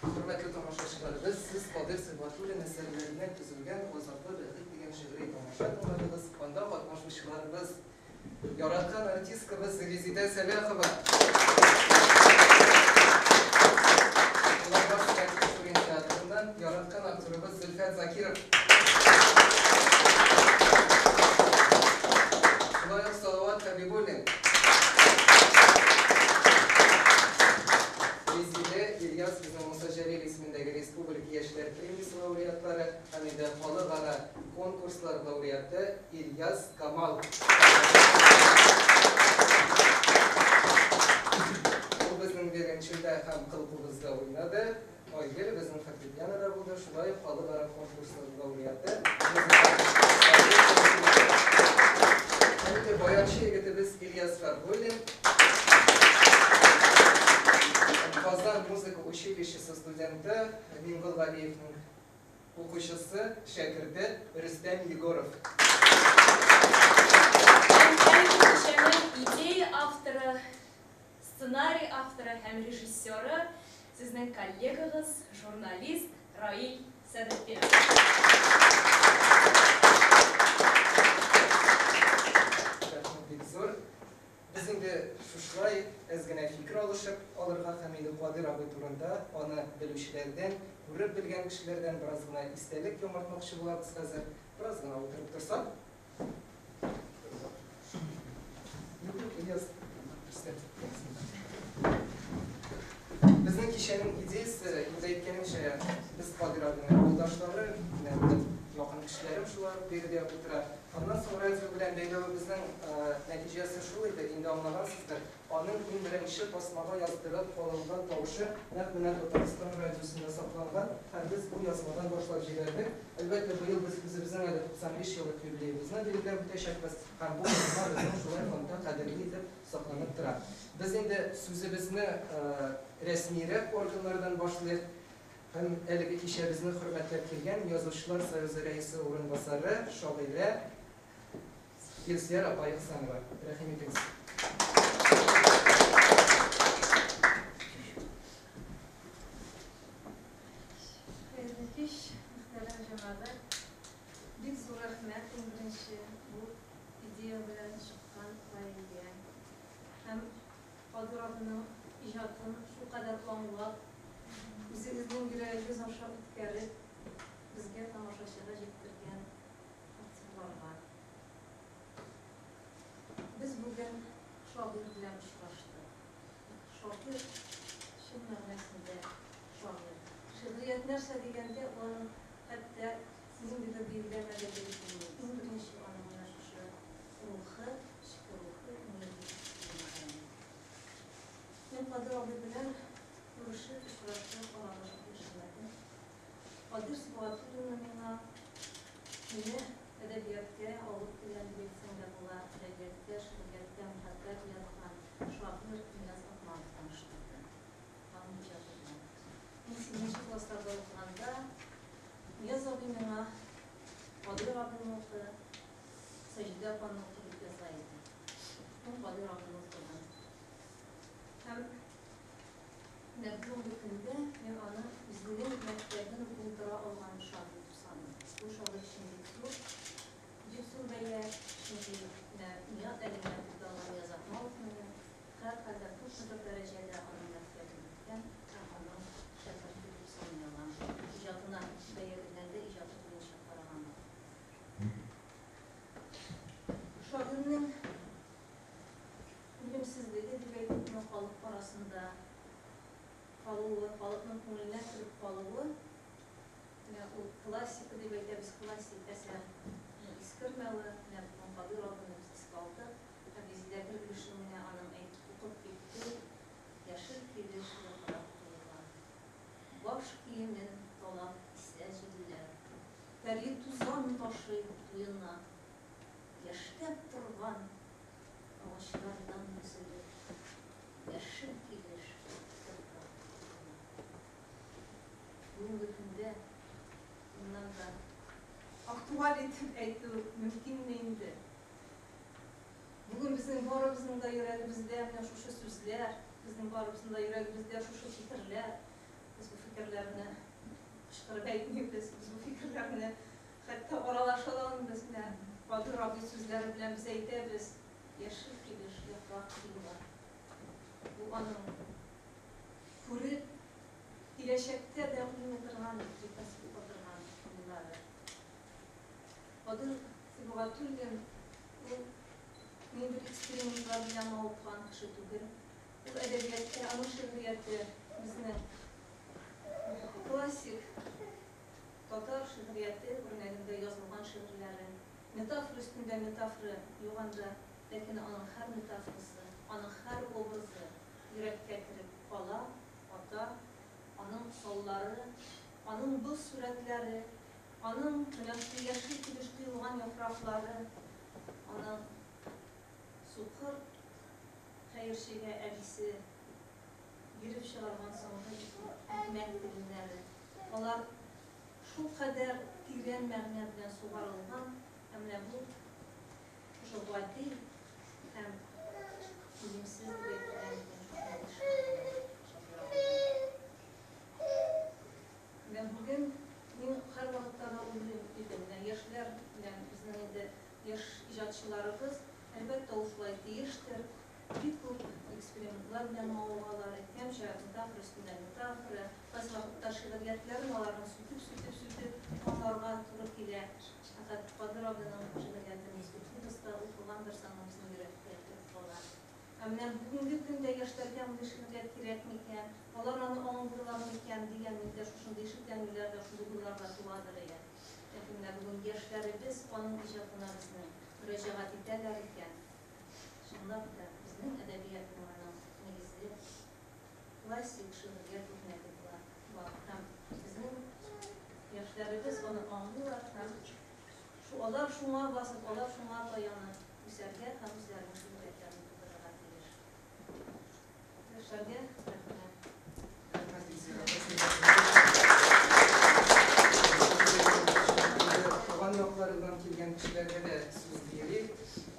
Хөрмәтле тамашачыларыбыз, сез Кадыйр Сибгатуллин әсәрләреннән төзелгән Азатлы бәхет дигән шигъри тамаша тыңладыгыз. Анда катнашучыларыбыз яраткан артисткабыз Резидә Сәлахова. Уланбаш Тинчурин театрыннан яраткан актерыбыз Зөлфәт Закиров. Шулай ук Салават Хәбибуллин. Резидә, Ильяс безнең Муса Җәлил исемендәге Республика яшьләр премиясе лауреатлары һәм инде халыкара конкурслар лауреаты Ильяс Камал. Ул безнең Веренчилдә һәм Кылкубызда уйнады. Айгөл безнең фортепианода булды, шулай ук халыкара конкурслар лауреаты. Һәм инде баянчы егетебез Ильяс Фәргуллин. Казан музыка училищесы студенты Миңгол Галиевның укучысы, шәкерте Рөстәм Егоров. Һәм әлеге кичәнең идея авторы, сценарий авторы һәм режиссеры сезнең коллегагыз, журналист Раил Сәдретдинов. Рәхмәт бик зур. Без инде шушылай әз генә фикер алышып алырга һәм инде Кадыйр абый турында аны белүчеләрдән, күреп белгән кешеләрдән бераз гына истәлек яңартмакчы булабыз хәзер. Бераз гына утырып торсак. Юк, юк, Ильяс, Рөстәм. Безнең кичәнең идеясе, инде әйткәнемчә, без Кадыйр абыйның авылдашлары, менә якын кешеләрем шулар. биредә утыра. Аннан соң радио белән бәйләвебезнең нәтиҗәсе шул иде, инде аңлагансыздыр, аның иң беренче тасмага яздырып алынган тавышы нәкъ менә Татарстан радиосында сакланган һәм без бу язмадан башлап җибәрдек. Әлбәттә, быел без үзебезнең әле 95 еллык юбилеебызны билгеләп үтәчәкбез һәм бу язма безнең шулай фондта кадерле итеп сакланып тора. Без инде сүзебезне рәсмирәк органнардан башлыйк. Һәм әлеге кичәбезне хөрмәтләп килгән Язучылар союзы рәисе урынбасары, шагыйрә Илсөяр апа Ихсанова. Рәхим итегез. Хәерле кич, мөхтәрәм җәмәгать. Бик зур рәхмәт иң беренче бу идея белән чыккан Наилгә. Һәм Кадыр абының иҗатын шулкадәр аңлап, үзегезнең йөрәгегез аша үткәреп, безгә тамашачыга җиткергән актерларга. Без бүген шагыйрь белән очраштык. Шагыйрь, чын мәгънәсендә шагыйрь. Шигърият нәрсә дигәндә, ул аның хәтта ниндидер билгеләмә дә биреп булмый. Иң беренче аның менә шушы рухы, эчке рухы, күңеле дигән. Мин Кадыр абый белән күрешеп, очрашып, аралашып яшәмәдем. Кадир Сибгатуллинны миңа мине әдәбияткә алып килгән дип әйтсәң дә була, әдәбияткә, шигърияткә мәхәббәт уяткан шагыйрь Нияз Акманов таныштырды. Аның иҗаты белән. Мин сигезенче классларда укыганда Нияз абый миңа Кадыйр абыйны укы, Саҗидә апаны укы дип яза иде. Мин Кадыйр абыйны укыдым. Һәм менә бүгенге көндә мин аны үзенең мәктәбен булдыра алган шагыйрь дип саныйм. Бу шагыйрь өчен бик зур, бик зур бәя, чөнки менә миңа әле генә тукталган Нияз Акмаловны мин һәрхәлдә күпмедер дәрәҗәдә аның мәктәбен үткән һәм аның шәкерте дип саный алам. Иҗатына бәя биргәндә иҗаты буенча караганда. Шагыйрьнең үлемсезлеге дип әйтикме, халык арасында калуы, халыкның күңеленә кереп калуы, менә ул классика дип әйтәбез, классик әсәр искермәве, менә бүген Кадыйр абыйны без искә алдык, һәм Резидә бер өлешен менә аның әйтеп укып китте, яшел килеш яфрак коелган. Баш киемен талап исә җилләр, пәри тузан ташый туена, яшьнәп торган агачлардан өзелеп, яшел килеш яфрак коела. Бүгенге көндә моннан да актуаль итеп әйтү мөмкинме инде? Бүген безнең барыбызның да йөрәгебездә менә шушы сүзләр, безнең барыбызның да йөрәгебездә шушы фикерләр. Без бу фикерләрне кычкырып әйтмибез, без бу фикерләрне хәтта аралаша да алмыйбыз. Менә Кадыйр абый сүзләре белән без әйтәбез, яшел килеш яфрак коела. Бу аның күреп, киләчәктә дә үлми торган, җитмәс калдырган уйлары. Кадыйр Сибгатуллин ул ниндидер экспериментлар белән мавыккан кеше түгел. Ул әдәбиятта, аның шигърияте безнең классик татар шигърияте үрнәгендә язылган шигырьләре. Метафора өстендә метафора юк анда, ләкин аның һәр метафорасы, аның һәр образы йөрәккә кереп кала, ата, аның саллары, аның боз сурәтләре, аның менә шул яшел килеш коелган яфраклары, аның сукыр хәерчегә әбисе биреп чыгарган соңгы икмәк телемнәре, алар шулкадәр тирән мәгънә белән сугарылган, һәм менә бу шушы гади һәм үлемсез дип әйтергә мөмкин шушындый шигырьләр Шакир абыйның. Менә бүген мин һәрвакытта да уйлыйм идем, менә яшьләр белән безнең инде яшь иҗатчыларыбыз, әлбәттә, ул шулай тиештер, бик күп экспериментлар белән мавыгалар, әйткәнчә, метафора өстендә метафора, кайсы вакытта шигъриятләрен аларның сүтеп-сүтеп-сүтеп аңларга туры килә. Фәкать Кадыйр абыйның шигъриятен без укыйбыз да, укыган бер санын безнең йөрәккә кереп кала. Ә менә бүгенге көндә яшьләргә мондый шигърият кирәк микән, алар аны аңлыйлар микән дигән миндә шушындый шикләнүләр дә, шундый уйлар да туадыр әйе. Ләкин менә бүген яшьләребез аның иҗатына безнең мөрәҗәгать итәләр икән, чынлап та безнең әдәбиятның аның нигезе классик шигърият үрнәге була бар. Һәм безнең яшьләребез аны аңлыйлар һәм шу алар шуңа басып, алар шуңа таянып үсәргә һәм үзләренең шигъриятләрен тудырырга тиеш. Яшьләргә рәхмәт. Рәхмәт, Илсөя Туган якларыннан килгән кешеләргә дә сүз бирик.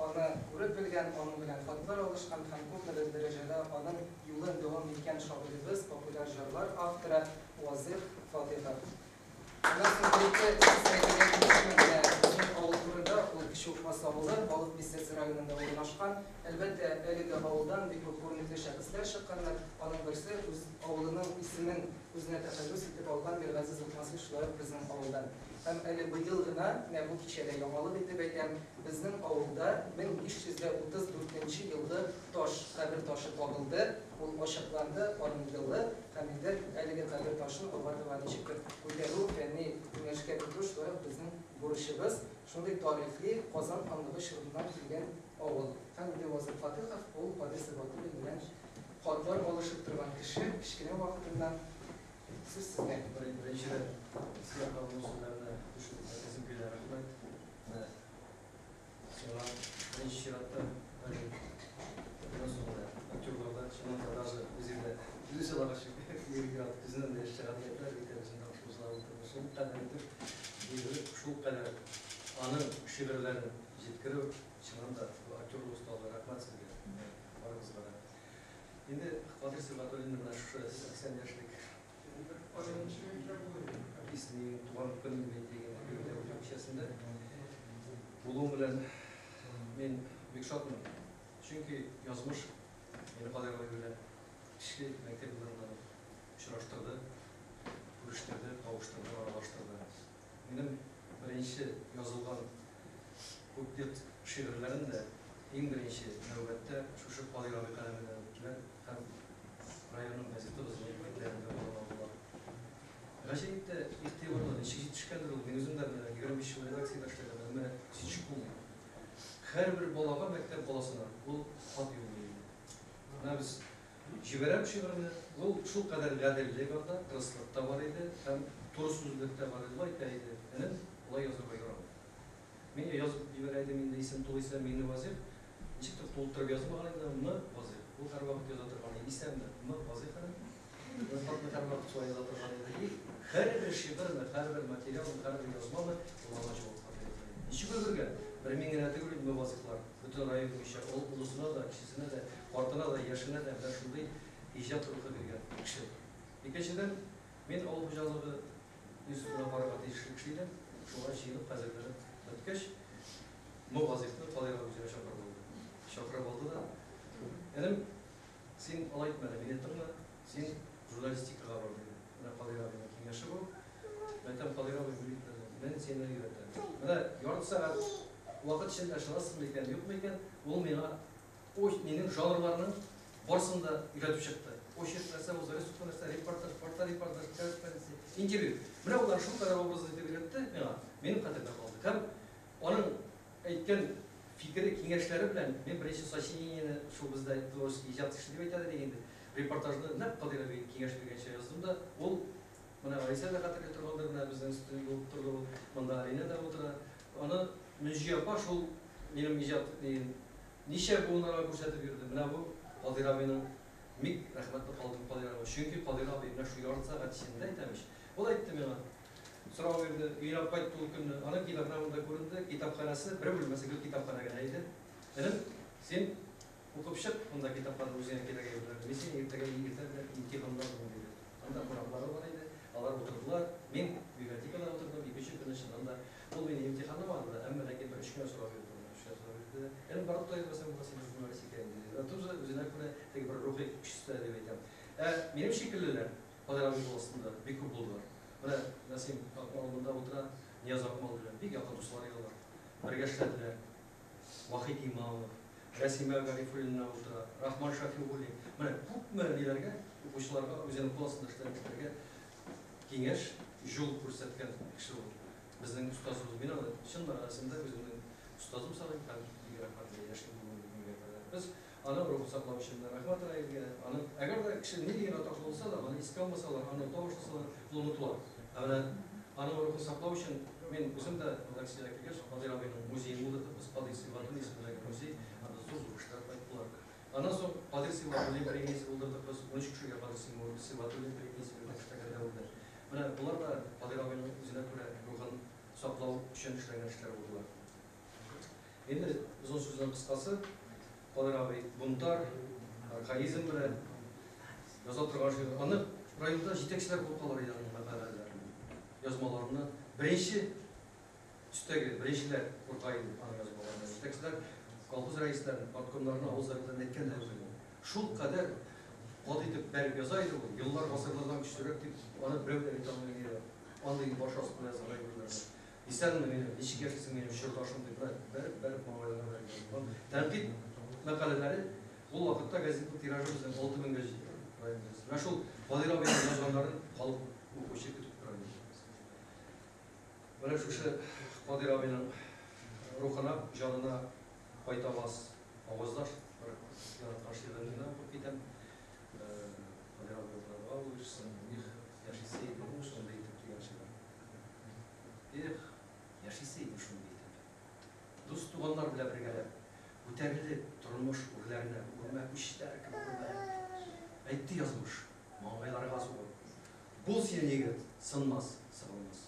Аны күреп белгән, аның белән хатлар алышкан һәм күпмедер дәрәҗәдә аның юлын дәвам иткән шагыйребез, популяр җырлар авторы Вазыйх Фатыйхов. Аннан соң бер-ике сүз әйтергә тиешмен менә безнең авыл турында. Ул Кече Укмас авылы, Балык Бистәсе районында урнашкан. Әлбәттә, әлеге авылдан бик күп күренекле шәхесләр чыкканнар. Аның берсе үз авылының исемен үзенә тәхәллүс итеп алган Миргазиз Укмасый шулай ук безнең авылдан. Һәм әле быел гына, менә бу кичәдә яңалык итеп әйтәм, безнең авылда 1534 нче елгы таш, кабер ташы табылды, ул ачыкланды, аның елы һәм инде әлеге кабер ташын алга таба ничектер күтәрү, фәнни киңәшкә кертү шулай ук безнең бурычыбыз. Шундый тарихи Казан ханлыгы чорыннан килгән авыл. Һәм инде Вазыйх Фатыйхов, ул Кадыйр Сибгатуллин белән хатлар алышып торган кеше, кечкенә вакытыннан. Сүз сездә. Беренчедән, Илсөя ханымның сүзләренә кушылып әйтәсем килә, рәхмәт. Менә сиңа беренче чиратта, Галим, аннан соң менә актерларда, чыннан да даже үзеңдә продюсерларга бигрәк күзеннән дә яшь чыга дип әйтәләр бит, үзең тапшыручылар утырып, шулкадәр итеп бирелеп, шулкадәр аның шигырьләрен җиткерү, чыннан да бу актерлык осталыгы, рәхмәт сезгә, барыгызга да. Инде Кадыйр Сибгатуллинның менә шушы 80 яшьлек исемен туган көн дип әйтик инде, юбилей кичәсендә булуым белән мин бик шатмын. Чөнки язмыш мине Кадыйр абый белән кечке мәктәп елларыннан ук очраштырды, күрештерде, кавыштырды, аралаштырды. Минем беренче язылган куплет шигырьләрем дә иң беренче нәүбәттә шушы Кадыйр абый каләменнән үттеләр һәм районның газетабызның битләрендә урын алдылар. Гаҗәеп тә игътибарлы, ничек җитешкәндер ул, мин үзем дә менә 25 ел редакциядә эшләдем, әмма җитешеп булмый. Һәрбер балага, мәктәп баласына ул хат юллый иде. Менә без Җибәрәм шигырьне. Ул шулкадәр гаделлек анда, кырыслык та бар иде һәм туры сүзлелек тә бар иде. Ул әйтә иде, Энем, болай язырга ярамый. Мин язып җибәрә идем инде, исем тулы исемем Миңневазих. Ничектер тултырып язмаган инде, М. Вазих. Ул һәрвакыт яза торган иде, Исәнме, М. Вазих энем. Ул хатны һәрвакыт шулай яза торган иде. И һәрбер шигырьне, һәрбер материалны, һәрбер язманы ул аңа җавап хаты яза иде. Ничек өлгергән? Бер мин генә түгел бит М. Вазихлар. Бөтен район буенча, ул олысына да, кечесенә дә, картына да, яшенә дә менә шундый иҗат рухы биргән кеше. Икенчедән, мин авыл хуҗалыгы институтына барырга тиешле кеше идем. Шуңа җыенып, хәзерләнеп беткәч, Мо Вазыйхны Кадыйр абый үзенә чакырып алды. Чакырып алды да, Энем, син алай итмә әле, мине тыңла, син журналистикага бар, диде. Менә Кадыйр абыйның киңәше бу. Мин әйтәм, Кадыйр абый, бу бит әле, мин сине өйрәтәм. Менә ярты сәгать вакыт эчендә ышанасызмы икән, юкмы икән, ул миңа нинең жанрларның барысын да өйрәтеп чыкты. Очерк нәрсә ул, зарисовка нәрсә, репортаж, фоторепортаж, корреспонденция, интервью. Менә болар шулкадәр образлы итеп өйрәтте миңа, минем хәтердә калды. Һәм аның әйткән фикере, киңәшләре белән мин беренче сочинениене шул бездә творческий иҗат эше дип әйтәләр иде инде, репортажны нәкъ Кадыйр абый киңәш биргәнчә яздым да, ул менә Алисә дә хәтерли торгандыр, менә безнең студент булып торды ул, монда Алинә дә утыра. Аны Мөнҗия апа шул минем иҗат ниен ничә буыннарга күрсәтеп йөрде. Менә бу Кадыйр абыйның бик рәхмәтле калдым Кадыйр абый. Чөнки Кадыйр абый менә шул ярты сәгать эчендә әйтәм ич. Ул әйтте миңа, сорау бирде, өенә алып кайтты ул көнне. Аның китапханә монда күренде, китапханәсе, бер бүлмәсе гел китапханә генә иде. Энем, син Укып чык, монда китапларны үзеңә кирәк әйберләрне. Мин сине иртәгә иртә белән имтиханлармын, диде. Анда кунаклары бар иде, алар утырдылар. Мин библиотекада утырдым, икенче көнне чыннан да ул мине имтиханламады да, әмма ләкин бер өч кенә сорау бирде ул, өч кенә сорау бирде дә, Энем, барып та йөрмәсәң була, син журналист икән, диде. Вә тоже үзенә күрә теге бер рухи көч өстәде дип әйтәм. Ә минем шикеллеләр Кадыйр абый кул астында бик күп булдылар. Менә Нәсим Акмал монда утыра, Нияз Акмал белән бик якын дуслар иде алар. Бергә эшләделәр. Вахит Имамов, Рәсимә Гарифуллина утыра, Рахман Шафигуллин. Менә күпме ниләргә, укучыларга, үзенең кул астында эшләгән кешеләргә киңәш, юл күрсәткән кеше ул. Безнең остазыбыз, мин аны чын мәгънәсендә үземнең остазым саныйм һәм бик рәхмәтле яшим бүгенге көнгә кадәр. Без аның рухын саклау өчен дә рәхмәт Раилгә. Аның әгәр дә кеше нинди генә атаклы булса да, аны искә алмасалар, аны оныта башласалар, ул онытыла. Ә менә аның рухын саклау өчен мин үзем дә редакциягә килгәч, Кадыйр абыйның музеен булдырдык без, Кадыйр Сибгатуллин исемендәге музей, анда зур-зур эшләр кайттылар. Аннан соң Кадыйр Сибгатуллин премиясе булдырдык без, 13 кешегә Кадыйр Сибгатуллин премиясе бирдек эшләгән дәвердә. Менә болар да Кадыйр абыйның үзенә күрә рухын саклау өчен эшләнгән эшләр булдылар. Инде озын сүзнең кыскасы, Кадыйр абый бунтарь, архаизм белән яза торган шигырь. Аны районда җитәкчеләр куркалар иде аның мәкаләләреннән, язмаларыннан. Беренче төстәге беренчеләр курка иде аның язмаларыннан. Җитәкчеләр колхоз рәисләрен, парткомнарны авыз белән әйткән дә юк иде. Шул кадәр каты итеп бәреп яза иде ул, еллар гасырлардан көчлерәк дип, аны берәү дә әйтә алмый иде. Андый баш астында язган әйберләрне. Исәнме, минем, ничек яшисең, минем чордашым дип, менә бәреп, бәреп маңгайларына бәреп язган. Тәнкыйть мәкаләләре ул вакытта газетның тиражы безнең 6 меңгә җитте район газетасы. Менә шул Кадыйр абыйның язганнарын халык укучы көтеп тора иде. Менә шушы Кадыйр абыйның рухына, җанына кайтаваз, аваздаш бер яраткан шигырен генә укып китәм. Кадыйр абый рухына дога булып ирешсен. Их, яшисе иде шундый итеп дигән шигырь. Эх, яшисе иде шундый итеп. Дус-туганнар белән бергәләп, күтәрелеп, тормыш үрләренә үрмәкүчләр кебек үрмәләп. Әйтте язмыш, маңгайларга сугып. Бул син, егет, сынмас, сыгылмас.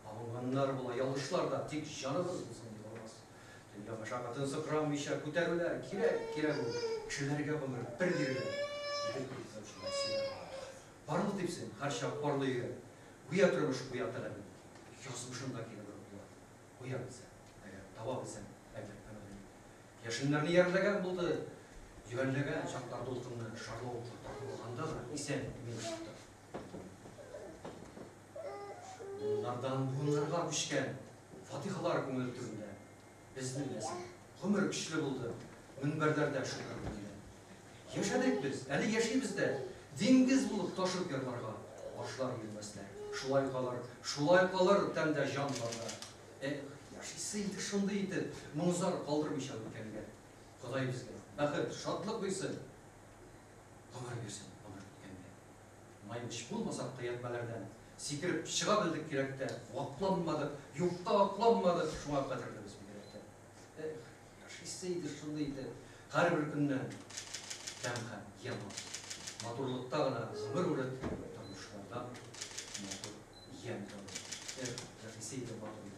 Абынганнар була, ялгышлар да, тик җаныбыз булсын егылмас. Дөнья мәшәкатен сыкранмыйча күтәрүләр кирәк, кирәк ул. Кешеләргә гомер бер бирелә. Идел буе Россия. Парлы типсен, һәрчак парлы йөрәк. Гүя тормыш куя таләбен. Язмышын да кире борып була. Куя белсәң, әгәр таба белсәң, әгәр әмәлен. Яшеннәрне ярләгән булды, йөгәнләгән чаклар дулкынны шарлавыкка тартып алганда да исән мин чыктым. Буыннардан буыннарга күчкән фатихалар күңел түрендә. Безнең нәсел гомер көчле булды, мөнбәрләрдә шөкер күңеле. Яшәдек без, әле яшибез дә, диңгез булып ташып ярларга башлар иелмәсләр. Шулай калыр, шулай калыр тәндә җан барда. Эх, яшисе иде шундый итеп, моң-зар калдырмыйча үткәнгә. Ходай безгә бәхет, шатлык бирсен, гомер бирсен гомер үткәнгә. Маймыч булмасак та ятьмәләрдән сикереп чыга белдек кирәктә, вакланмадык, юкка акланмадык, шуңа кадерле без бигрәк тә. Эх, яшисе иде шундый итеп, һәрбер көннән тәм һәм ямь алып. Матурлыкта гына гомер үреп, тормышлардан матур ямь табып. Эх, яшисе иде матур итеп.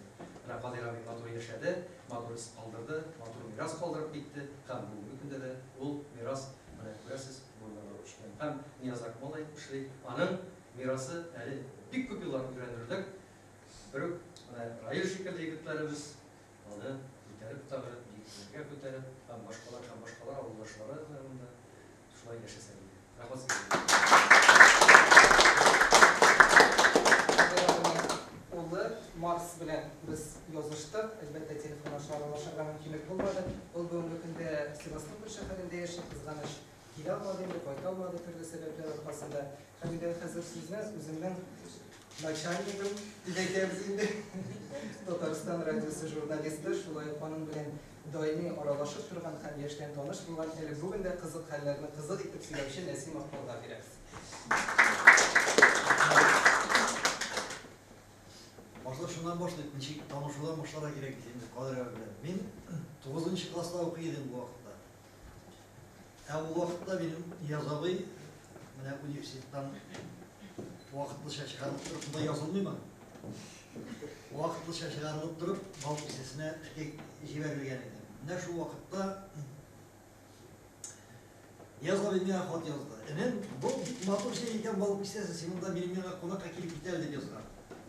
Менә Кадыйр абый матур яшәде, матур эз калдырды, матур мирас калдырып китте һәм бүгенге көндә дә ул мирас, менә күрәсез, буыннарга күчкән. Һәм Нияз Акмал әйтмешли, аның мирасы әле бик күп еллар өйрәнерлек. Берүк менә Раил шикелле егетләребез аны күтәреп тагы, биекләргә күтәреп һәм башкалар һәм башкалар авылдашлары да монда шулай яшәсә иде. Рәхмәт сезгә. Улы Марс белән без языштык. Әлбәттә, телефон аша аралашырга мөмкинлек булмады. Ул бүгенге көндә Севастополь шәһәрендә яши, кызганыч. Килә алмады инде, кайта алмады төрле сәбәпләр аркасында. Һәм инде хәзер сүзне үземнең начальнигым дип әйтәбез инде. Татарстан радиосы журналисты, шулай ук аның белән даими аралашып торган һәм яшьтән таныш булган, әле бүген дә кызык хәлләрне кызык итеп сөйләүче Нәсим Акмалга бирәбез. Башта шуннан башлыйк, ничек танышудан башларга кирәк бит инде Кадыйр абый белән. Мин тугызынчы класста укый идем бу вакытта. Ә ул вакытта минем Нияз абый менә университеттан вакытлыча чыгарылып торып, монда язылмыймы? Вакытлыча чыгарылып торып, бал бистәсенә эшкә җибәрелгән иде. Менә шул вакытта Нияз абый миңа хат язды. Энем, бу бик матур җир икән Балык Бистәсе, син монда минем янга кунакка килеп кит әле, дип язган.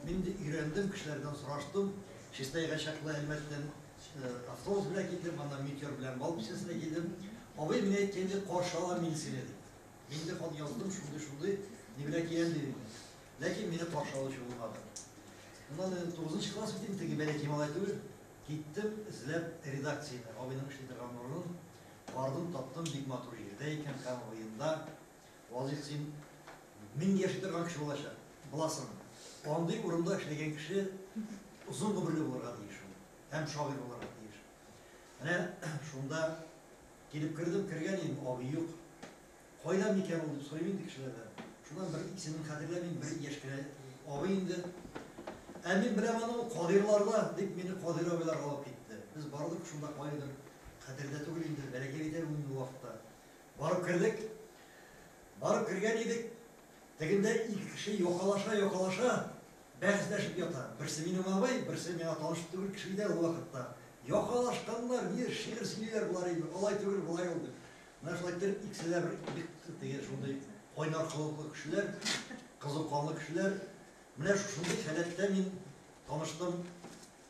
Мин инде өйрәндем, кешеләрдән сораштым. Чистайга чаклы Әлмәттән автобус белән килдем, аннан Метеор белән Балык Бистәсенә килдем. Абый миңа әйткән иде, каршы алам мин сине, дип. Мин инде хат яздым, шундый-шундый, ни белән киләм, дидем инде. Ләкин мине каршы алучы булмады. Моннан инде тугызынчы класс бит инде, теге бәләкәй малай түгел. Киттем эзләп редакцияне, абыйның эшли торган урынын. Бардым, таптым, бик матур җирдә икән, Кама буенда. Вазыйх, син мең яши торган кеше булачак, буласың. Андый урында эшләгән кеше озын гомерле булырга тиеш ул. Һәм шагыйрь булырга тиеш. Менә шунда килеп кердем, кергән идем, абый юк. Кайда микән ул дип сорыйм инде кешеләрдән. Шуннан бер исемен хәтерләмим, бер яшь кенә абый инде. Ә мин беләм аны, ул Кадыйрларда, дип мине Кадыйр абыйларга алып китте. Без бардык шунда каядыр, хәтердә түгел инде, бәләкәй бит әле ул вакытта. Барып кердек. Барып кергән идек, тегендә ике кеше якалаша-якалаша бәхәсләшеп ята. Берсе минем абый, берсе миңа таныш түгел кеше иде ул вакытта. Якалашканнар, нидер шигырь сөйлиләр болар инде, алай түгел, болай ул дип. Менә шулай иттереп икесе дә бер бик теге шундый кайнар холыклы кешеләр, кызу канлы кешеләр. Менә шушындый халәттә мин таныштым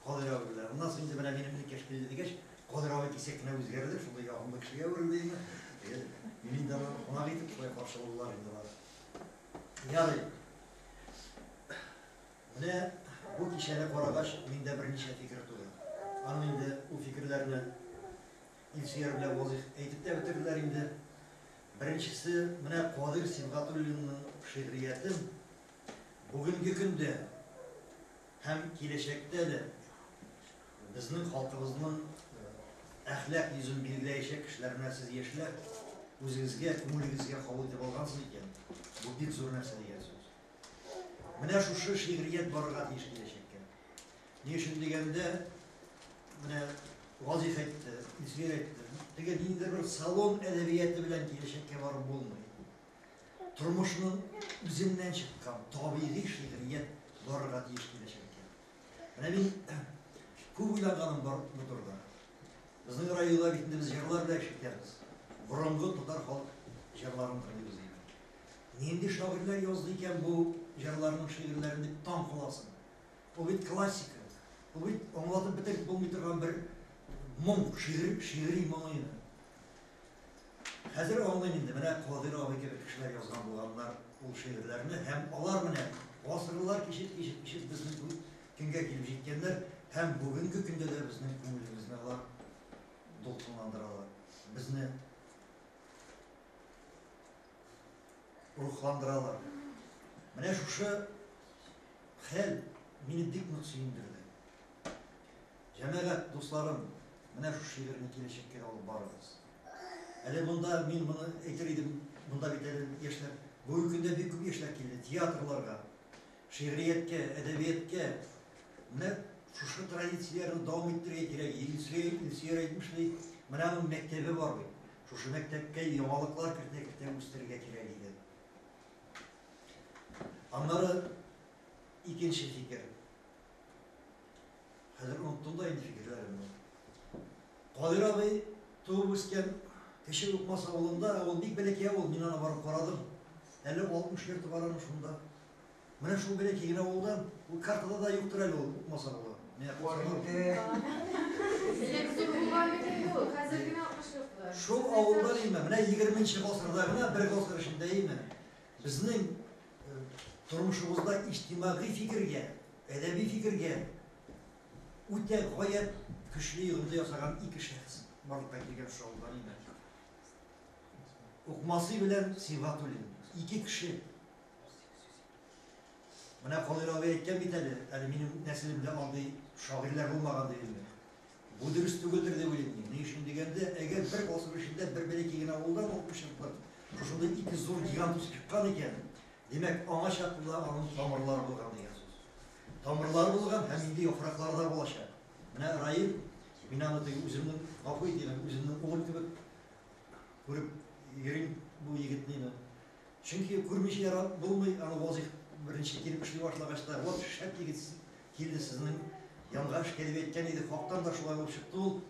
Кадыйр абый белән. Аннан соң инде менә минем энекәш килде дигәч, Кадыйр абый кисәк кенә үзгәрде, шундый ягымлы кешегә әверелде инде. Мине инде аны кунак итеп шулай каршыладылар инде алар. Ярый. Менә бу кичәне карагач, миндә берничә фикер туды. Аның инде ул фикерләрне Илсөяр белән Вазыйх әйтеп тә бетерделәр инде. Беренчесе, менә Кадыйр Сибгатуллинның шигъриятен бүгенге көндә һәм киләчәктә дә безнең халкыбызның әхлак йөзен билгеләячәк кешеләр менә сез яшьләр үзегезгә, күңелегезгә кабул итеп алгансыз икән, бу бик зур нәрсә дигән сүз. Менә шушы шигърият барырга тиеш киләчәккә. Ни өчен дигәндә, менә Вазиф әйтте, Илсөяр әйтте, теге ниндидер бер салон әдәбияты белән киләчәккә барып булмый. Тормышның үзеннән чыккан табигый шигърият барырга тиеш киләчәккә. Менә мин күп уйланганым бар бу турыда. Безнең районда бит инде без җырлар белән ишетәбез. Борынгы татар халык җырларын тыңлыйбыз инде. Нинди шагыйрьләр язды икән бу җырларның шигырьләрен дип таң каласың. Ул бит классика. Ул бит аңлатып бетереп булмый торган бер моң, шигырь, шигъри моң инде. Хәзер аңлыйм инде, менә Кадыйр абый кебек кешеләр язган булганнар ул шигырьләрне һәм алар менә гасырлар кичеп, кичеп, кичеп безнең бу көнгә килеп җиткәннәр һәм бүгенге көндә дә безнең күңелебезне алар дулкынландыралар, безне рухландыралар. Менә шушы хәл мине бик нык сөендерде. Җәмәгать, дусларым, менә шушы шигырьне киләчәккә алып барыгыз. Әле монда мин моны әйтер идем, монда бит әле яшьләр, бүгенге көндә бик күп яшьләр килде театрларга, шигърияткә, әдәбияткә. Менә шушы традицияләрне дәвам иттерергә кирәк. Илсөяр, Илсөяр әйтмешли, менә аның мәктәбе бар бит. Шушы мәктәпкә яңалыклар кертә-кертә үстерергә кирәк иде. Аннары икенче фикер. Хәзер оныттым да инде фикерләремне. Кадыйр абый туып үскән Кече Укмас авылында, ә ул бик бәләкәй авыл, мин аны барып карадым. Әле 60 йорты бар аның шунда. Менә шул бәләкәй генә авылдан, ул картада да юктыр әле ул Укмас авылы. Менә Бар инде. Элек зур булган бит инде ул, хәзер генә 60 йортлы. Шул авылдан инде, менә 20 гасырда гына, бер гасыр эчендә име, безнең тормышыбызда иҗтимагый фикергә, әдәби фикергә үтә гаять көчле йогынты ясаган ике шәхес барлыкка килгән шул авылдан иде. Укмасый белән Сибгатуллин. Ике кеше. Менә Кадыйр абый әйткән бит әле, әле минем нәселемдә андый шагыйрьләр булмаган дип инде. Бу дөрес түгелдер дип уйлыйм мин. Ни өчен дигәндә, әгәр бер гасыр эчендә бер бәләкәй генә авылдан 60 йортлы шушындый ике зур гигант үсеп чыккан икән, димәк, аңа чаклы да аның тамырлары булган дигән сүз. Тамырлары булган һәм инде яфраклары да булачак. Менә Раил, мин аны теге үземнең, гафу итегез, үземнең улым кебек күреп йөрим бу егетне инде. Чөнки күрмичә ярап булмый, аны Вазих беренче килеп эшли башлагач та, вот шәп егет килде сезнең янга эшкә дип әйткән иде, хактан да шулай булып чыкты ул.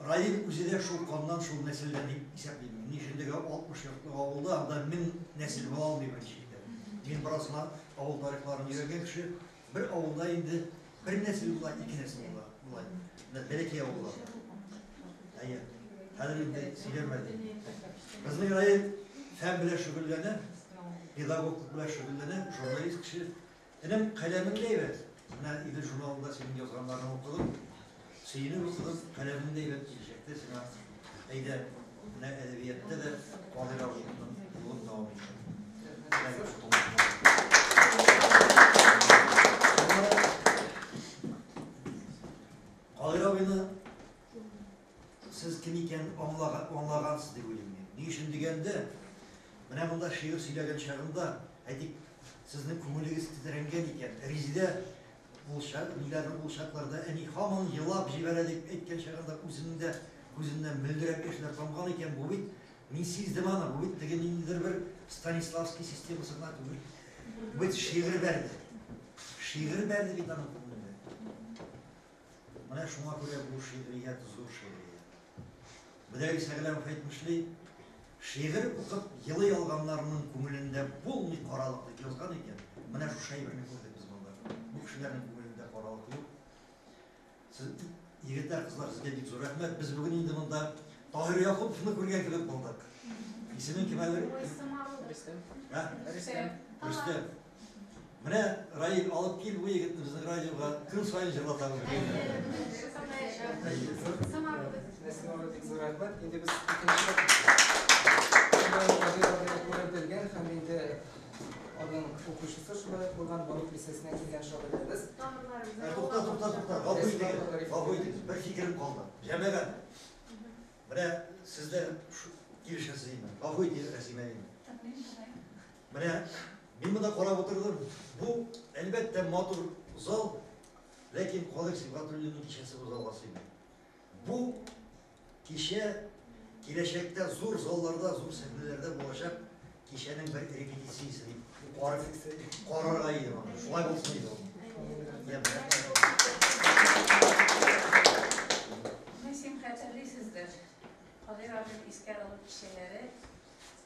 Раил үзе дә шул каннан, шул нәселдән дип исәплим. Ни өчен дигән 60 йортлы авылда анда 1000 нәсел була алмый беренче чиктә. Мин бераз гына авыл тарихларын өйрәнгән кеше, бер авылда инде бер нәсел була, ике нәсел була. Болай. Менә бәләкәй авыллар. Әйе. Хәзер инде сөйләмәдем. Безнең Раил фән белән шөгыльләнә, педагоглык белән шөгыльләнә, журналист кеше. Энем, каләмең дә әйбәт. Менә Идел журналында синең язганнарыңны укыдым. Сөенеп укыдым. Каләмең дә әйбәт, киләчәктә сиңа әйдә, менә әдәбиятта да Кадыйр абыйның юлын дәвам итә. Сез кем икәнен аңлагансыз дип уйлыйм мин. Ни өчен дигәндә, менә монда шигырь сөйләгән чагында, әйтик, сезнең күңелегез тетрәнгән икән, Резидә ул чак, ниләрне ул чакларда әни һаман елап җибәрә дип әйткән чагында үзенең дә күзеннән мөлдерәп яшьләр тамган икән, бу бит, мин сиздем аны, бу бит теге ниндидер бер Станиславский системасы гына түгел. Бу бит шигырь бәрде. Шигырь бәрде бит аның күңеленә. Менә шуңа күрә бу шигърият зур шигърият. Мөдәррис Әгъләмов әйтмешли, шигырь укып елый алганнарның күңелендә булмый каралык дип язган икән. Менә шушы әйберне күрдек без монда. Бу кешеләрнең күңелендә каралык юк. Сез, егетләр, кызлар, сезгә бик зур рәхмәт. Без бүген инде монда Таһир Якуповны күргән кебек булдык. Исемен кем әле? Рөстәм. Рөстәм. Рөстәм. Менә, Раил, алып кил бу егетне безнең радиога, көн саен җырлатабыз. Нәсим абый, бик зур рәхмәт. Инде без икенче күреп белгән һәм инде аның укучысы шулай ук булган Балык бистәсенә килгән шагыйрәбез. Тукта, тукта, тукта, гафу итегез, гафу итегез, бер фикерем калды. Җәмәгать, менә сез дә килешәсез инде. Гафу итегез, Рәсимә инде. Менә мин монда карап утырдым. Бу, әлбәттә, матур зал, ләкин Кадыйр Сибгатуллинның кичәсе бу залга сыймый. Бу кичә киләчәктә зур залларда, зур сәхнәләрдә булачак кичәнең бер репетициясе дип карарга иде моны. Шулай булсын иде ул. Син хәтерлисездер, Кадыйр абыйның искә алу кичәләре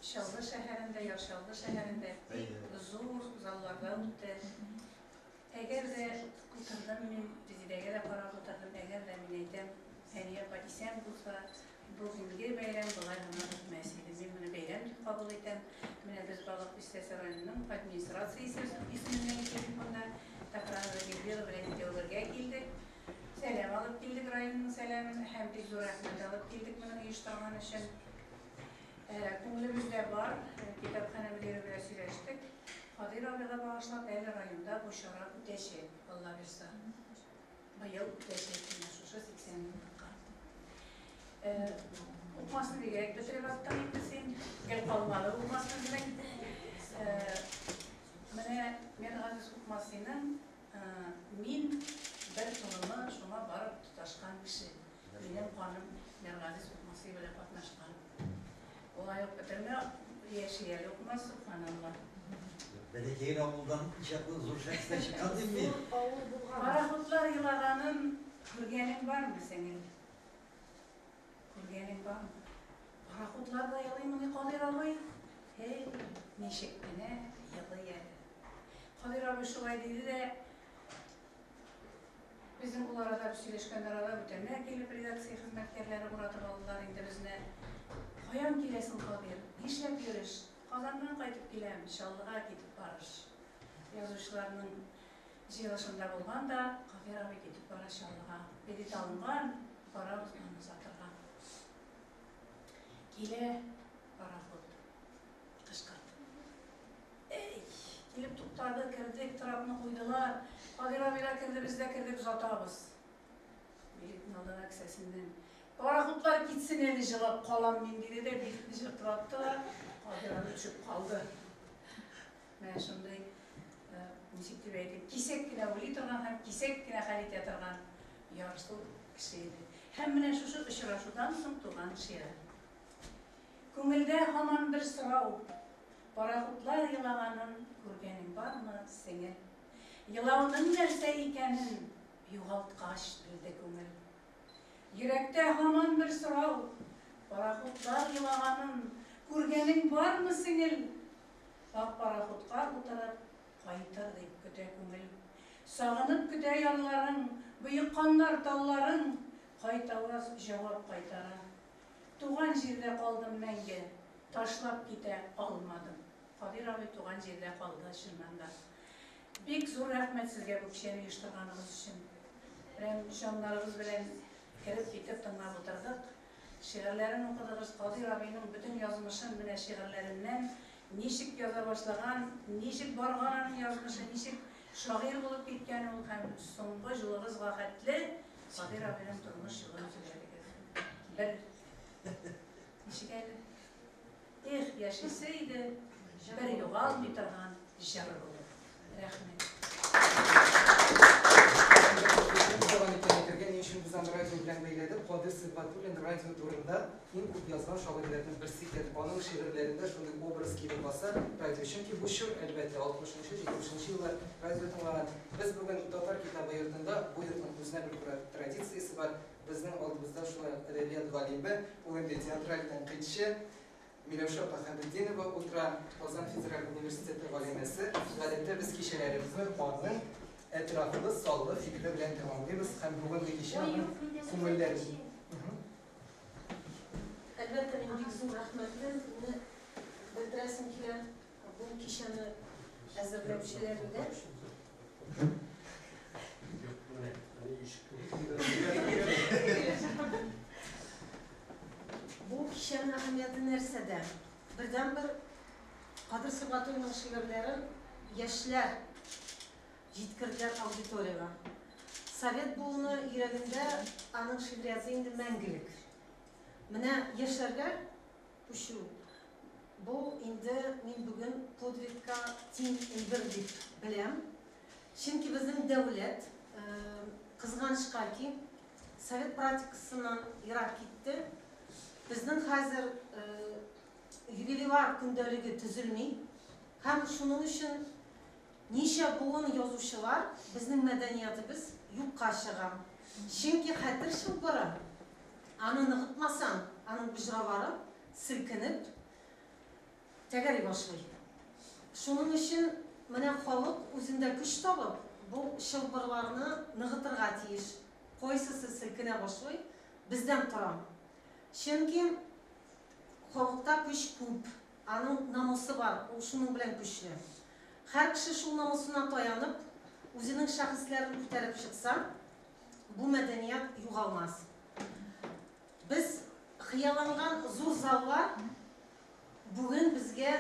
Чаллы шәһәрендә, Яр Чаллы шәһәрендә бик зур залларда үтте. Әгәр дә утырдым мин, Резидәгә дә карап утырдым, әгәр дә мин әйтәм, Фәния апа исән булса, бүгенге бәйрәм болай гына үтмәс иде. Мин моны бәйрәм дип кабул итәм. Менә без Балык Бистәсе районының администрациясе исеменнән килдек монда. Тәкрар Гөлвира белән икәү бергә килдек. Сәлам алып килдек районның сәламен һәм бик зур рәхмәт алып килдек моны оештырган өчен. Күңелебездә бар, китапханә мөдире белән сөйләштек. Кадыйр абыйга багышлап әле районда бу чара үтәчәк, Алла бирса. Быел үтәчәк менә шушы 80 еллыкка. Укмасны бигрәк бетереп аттың инде син. Гел калмады укмас безнең. Менә Миргазиз Укмасыйның мин бер толымы шуңа барып тоташкан кеше. Минем каным Миргазиз Укмасый белән катнашкан. Болай ук бетермә, яши әле Укмас, сөбханалла. Бәләкәй генә авылдан ничаклы зур шәхесләр чыккан дим мин. Пароходлар елаганын күргәнең бармы, сеңел? Күргәнең бармы? Пароходлар да елыймыни, Кадыйр абый? Һей, ничек кенә елый әле. Кадыйр абый шулай диде дә, Безнең ул арада, без сөйләшкән арада, бүтәннәр килеп, редакция хезмәткәрләре уратып алдылар инде безне. Каян киләсең, Кадыйр? Нишләп йөреш? Казаннан кайтып киләм, Чаллыга китеп барыш. Язучыларның җыелышында булган да, Кадыйр абый китеп бара Чаллыга. Билет алынган, барабыз аны озатырга. Килә пароход. Кычкырды. Әй, килеп туктады, кердек, трапны куйдылар. Кадыйр абый да керде, без дә кердек, озатабыз. Билетны алды да кесәсеннән. Пароходлар китсен әле, җылап калам мин, диде дә билетны җыртып атты да, Кадыйр абый төшеп калды. Менә шундый, ничек дип әйтим, кисәк кенә уйлый торган һәм кисәк кенә хәл итә торган ярсу кеше иде. Һәм менә шушы очрашудан соң туган шигырь. Күңелдә һаман бер сорау, Пароходлар елаганын күргәнең бармы, сеңел? Елауның нәрсә икәнен югалткач белде күңел. Йөрәктә һаман бер сорау, Пароходлар елаганын күргәнең бармы, сеңел? Ак пароходка утырып кайтыр дип көтә күңел. Сагынып көтә ярларың, боекканнар талларың, Кайтаваз җавап кайтара. Туган җирдә калдым мәңге, ташлап китә алмадым. Кадыйр абый туган җирдә калды, чыннан да. Бик зур рәхмәт сезгә бу кичәне оештырганыгыз өчен. Прям җаннарыбыз белән кереп китеп тыңлап утырдык. Шигырьләрен укыдыгыз, Кадыйр абыйның бөтен язмышын менә шигырьләреннән, ничек яза башлаган, ничек барган аның язмышы, ничек шагыйрь булып киткән ул һәм соңгы җылыгызга хәтле Кадыйр абыйның тормыш юлын сөйләдегез. Бер. Яшисе иде бер югалмый торган җыр булып. Рәхмәт. Тагын икән әйтергә, ни өчен без аны радио белән бәйләдек? Кадыйр Сибгатуллин радио турында иң күп язган шагыйрьләрнең берсе икән. Аның шигырьләрендә шундый образ килеп баса, радио. Чөнки бу чор, әлбәттә, 60-нчы, 70-нче еллар радио тыңлаган. Без бүген Татар китабы йортында, бу йортның үзенә бер күрә традициясе бар. Безнең алдыбызда шулай ук әдәбият галиме, ул инде театраль тәнкыйтьче, Миләүшә апа Хәбетдинова утыра, Казан федераль университеты галимәсе. Гадәттә без кичәләребезне аның әтрафлы, саллы фикере белән тәмамлыйбыз һәм бүгенге кичә аның күңелләрен. Әлбәттә, мин бик зур рәхмәтле белдерәсем килә бу кичәне әзерләүчеләргә. Бу кичәнең әһәмияте нәрсәдә? Бердәнбер Кадыр Сибгатуллинның шигырьләрен яшьләр җиткерделәр аудиториягә. Совет буыны йөрәгендә аның шигърияте инде мәңгелек. Менә яшьләргә күчү, бу инде мин бүген подвигка тиң әйбер дип беләм. Чөнки безнең дәүләт, кызганычка ки, совет практикасыннан ерак китте. Безнең хәзер юбилейлар көндәлеге төзелми. Һәм шуның өчен ничә буын язучылар, безнең мәдәниятыбыз юкка чыга. Чөнки хәтер чылбыры, аны ныгытмасаң, аның боҗралары селкенеп тәгәри башлый. Шуның өчен менә халык үзендә көч табып, бу чылбырларны ныгытырга тиеш. Кайсысы селкенә башлый, бездән тора. Чөнки халыкта көч күп, аның намусы бар, ул шуның белән көчле. Һәр кеше шул намусына таянып, үзенең шәхесләрен күтәреп чыкса, бу мәдәният югалмас. Без хыялланган зур заллар бүген безгә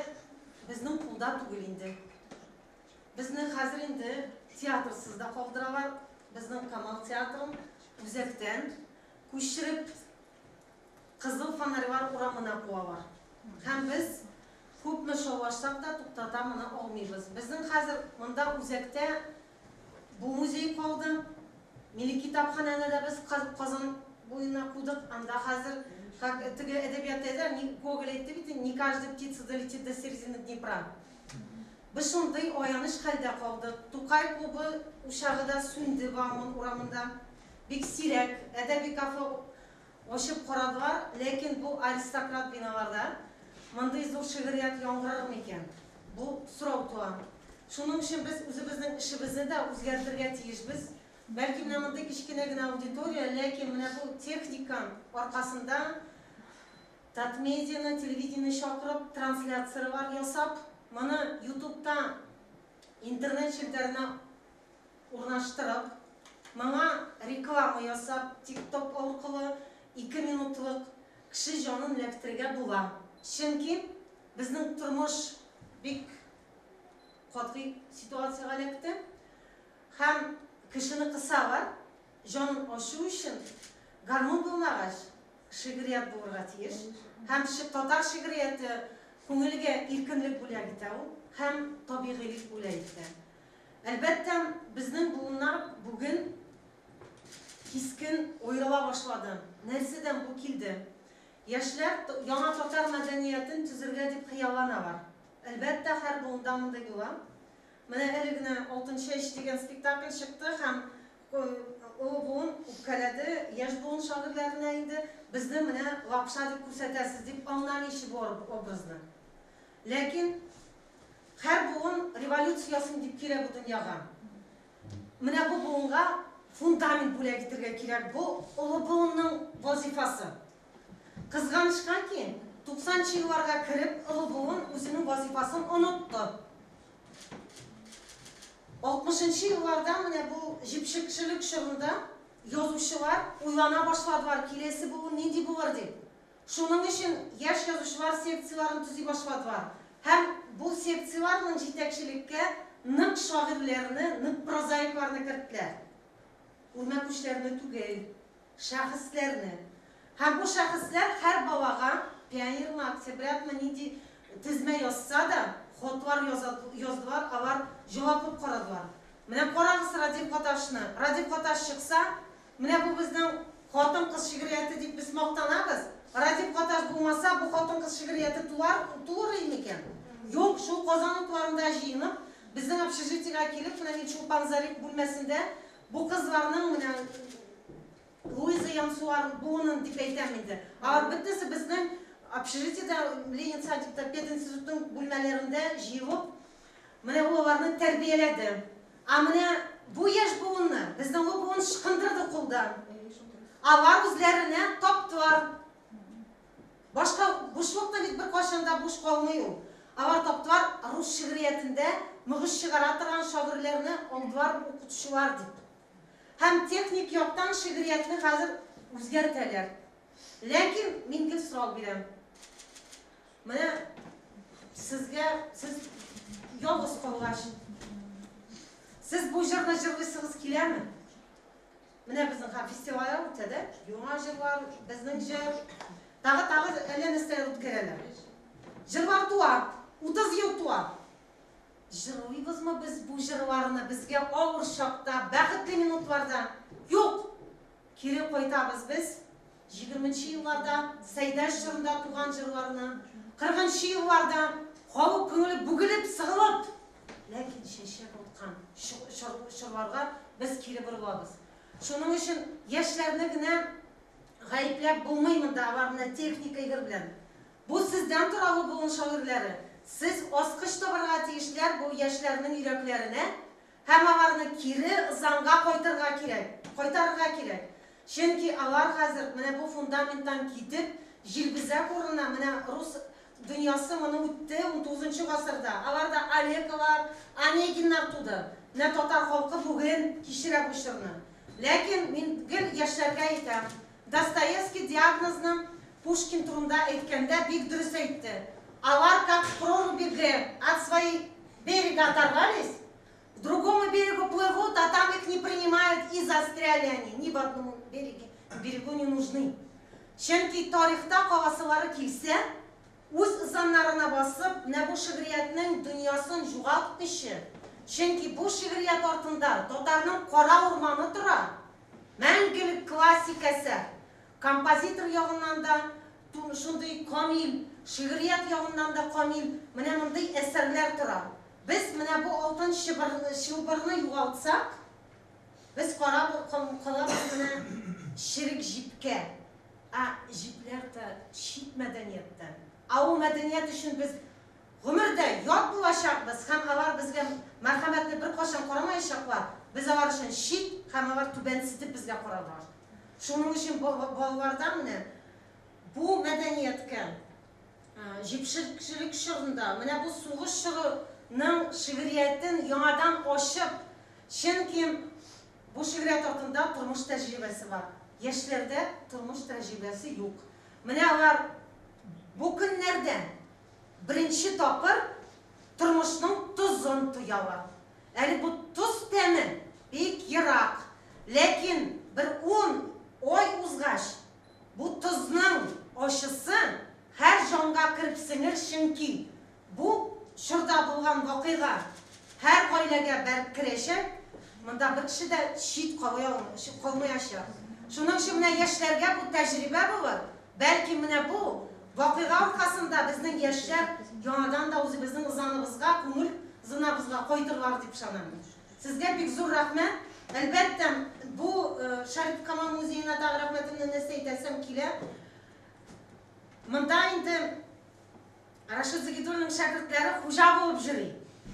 безнең кулда түгел инде. Безне хәзер инде театрсыз да калдыралар. Безнең Камал театрын үзәктән күчереп Кызыл фонарьлар урамына куалар. Һәм без күпме шаулашсак та туктата моны алмыйбыз. Безнең хәзер монда үзәктә бу музей калды. Милли китапханәне дә без Казан буена кудык. Анда хәзер, как теге әдәбиятта әйтә, не Гоголь әйтте бит, не каждая птица долетит до середины Днепра. Без шундый аяныч хәлдә калдык. Тукай клубы учагы да сүнде Бауман урамында. Бик сирәк. Әдәби кафе ачып карадылар, ләкин бу аристократ биналарда мондый зур шигърият яңгырар микән? Бу сорау туа. Шуның өчен без үзебезнең эшебезне дә үзгәртергә тиешбез. Бәлки менә мондый кечкенә генә аудитория, ләкин менә бу техника аркасында Татмедианы, телевидение чакырып, трансляцияләр ясап, моны ютубта интернет челтәренә урнаштырып, моңа реклама ясап, тик-ток аркылы ике минутлык кеше җанын эләктерергә була. Чөнки безнең тормыш бик катгый ситуациягә эләкте һәм кешене кысалар, җанын ачу өчен гармун булмагач, шигърият булырга тиеш. Һәм татар шигърияте күңелгә иркенлек бүләк итә ул һәм табигыйлек бүләк итә. Әлбәттә, безнең буыннар бүген кискен аерыла башлады. Нәрсәдән бу килде? Яшьләр яңа татар мәдәниятен төзергә дип хыялланалар. Әлбәттә, һәр буында мондый була. Менә әле генә Алтынчәч дигән спектакль чыкты һәм олы буын үпкәләде яшь буын шагыйрьләренә инде, безне менә лапша дип күрсәтәсез дип аңламыйча бу образны. Ләкин һәр буын революция ясыйм дип килә бу дөньяга. Менә бу буынга фундамент бүләк итергә кирәк. Бу олы буынның вазифасы. Кызганычка ки, 90 нчы елларга кереп олы буын үзенең вазифасын онытты. 60 нчы елларда менә бу җепшекчелек чорында язучылар уйлана башладылар, киләсе буын нинди булыр дип. Шуның өчен яшь язучылар секцияләрен төзи башладылар. Һәм бу секцияләрнең җитәкчелеккә нык шагыйрьләрне, нык прозаикларны керттеләр. Үрмәкүчләрне түгел, шәхесләрне. Һәм бу шәхесләр һәр балага, пионермы, октябрятмы, нинди тезмә язса да, хатлар яздылар, алар җаваплып карадылар. Менә карагыз Радиф Гаташны. Радиф Гаташ чыкса, менә бу безнең хатын-кыз шигърияте дип без мактанабыз. Радиф Гаташ булмаса, бу хатын-кыз шигърияте туар, туыр микән? Юк, шул Казан утларында җыенып, безнең общежитиегә килеп, менә мин Чулпан Зариф бүлмәсендә бу кызларның менә Луиза Янсуар буынын дип әйтәм инде. Алар бөтенесе безнең общежитиедә, Ленин садикта, пединститутның бүлмәләрендә җыелып, менә ул аларны тәрбияләде. Ә менә бу яшь буынны безнең олы буын ычкындырды кулдан. Алар үзләренә таптылар. Башка бушлык та бит беркайчан да буш калмый ул. Алар таптылар рус шигъриятендә мөгез чыгара торган шагыйрьләрне алдылар укытучылар дип. Һәм техник яктан шигъриятне хәзер үзгәртәләр. Ләкин мин гел сорау бирәм. Менә сезгә, сез ялгыз калгач, сез бу җырны җырлыйсыгыз киләме? Менә безнең һәм фестивальләр үтә дә, яңа җырлар, безнең җыр, тагы тагы әллә нәрсәләр үткәрәләр. Җырлар туа, 30 ел туа. Җырлыйбызмы без бу җырларны безгә авыр чакта, бәхетле минутларда? Юк! Кире кайтабыз без егерменче елларда Сәйдәш чорында туган җырларны, кырыгынчы елларда халык күңеле бүгелеп, сыгылып, ләкин чәчәк аткан чорларга без кире борылабыз. Шуның өчен яшьләрне генә гаепләп булмый монда, алар менә техника әйбер белән. Бу сездән тора, олы буын шагыйрьләре. Сез аскыч табарга тиешләр бу яшьләрнең йөрәкләренә һәм аларны кире ызанга кайтырга кирәк, кайтарырга кирәк. Чөнки алар хәзер менә бу фундаменттан китеп, җилбезәк урынына менә рус дөньясы моны үтте унтугызынчы гасырда. Аларда Алеколар, Онегиннар туды. Менә татар халкы бүген кичерә бу чорны. Ләкин мин гел яшьләргә әйтәм, Достоевский диагнозны Пушкин турында әйткәндә бик дөрес әйтте. Алар как в проруби Г от своей берега оторвались, к другому берегу плывут, а там их не принимают и застряли они. Ни в одном береге, берегу не нужны. Чөнки тарихта каласылары килсә, үз ызаннарына басып, менә бу шигъриятнең дөньясын югалтмыйча, чөнки бу шигърият артында татарның кара урманы тора, мәңгелек классик әсәр. Композитор ягыннан да шундый камил, шигърият ягыннан да камил, менә мондый әсәрләр тора. Без менә бу алтын чылбырны югалтсак, без карап калабыз менә черек җипкә. Ә җипләр дә чит мәдәнияттән. Ә ул мәдәният өчен без гомердә ят булачакбыз һәм алар безгә мәрхәмәтле беркайчан карамаячаклар. Без алар өчен чит һәм алар түбәнсетеп безгә карарлар. Шуның өчен балаларда менә бу мәдәнияткә җепшекчелек чорында, менә бу сугыш чорының шигъриятен яңадан ачып, чөнки бу шигърият артында тормыш тәҗрибәсе бар. Яшьләрдә тормыш тәҗрибәсе юк. Менә алар бу көннәрдә беренче тапкыр тормышның тозын тоялар. Әле бу тоз тәме бик ерак. Ләкин бер ун ай узгач, бу тозның ачысы һәр җанга кереп сеңер, чөнки бу чорда булган вакыйга һәр гаиләгә бәреп керәчәк, монда бер кеше дә чит калмаячак. Шуның өчен менә яшьләргә бу тәҗрибә булыр, бәлки менә бу вакыйга аркасында безнең яшьләр яңадан да үзебезнең ызаныбызга, күңел зонабызга кайтырлар дип ышанам. Сезгә бик зур рәхмәт. Әлбәттә, бу Шәриф Камал музеена тагы рәхмәтемне нәрсә әйтәсем килә. Монда инде Рашид Загидуллинның шәкертләре хуҗа булып йөри.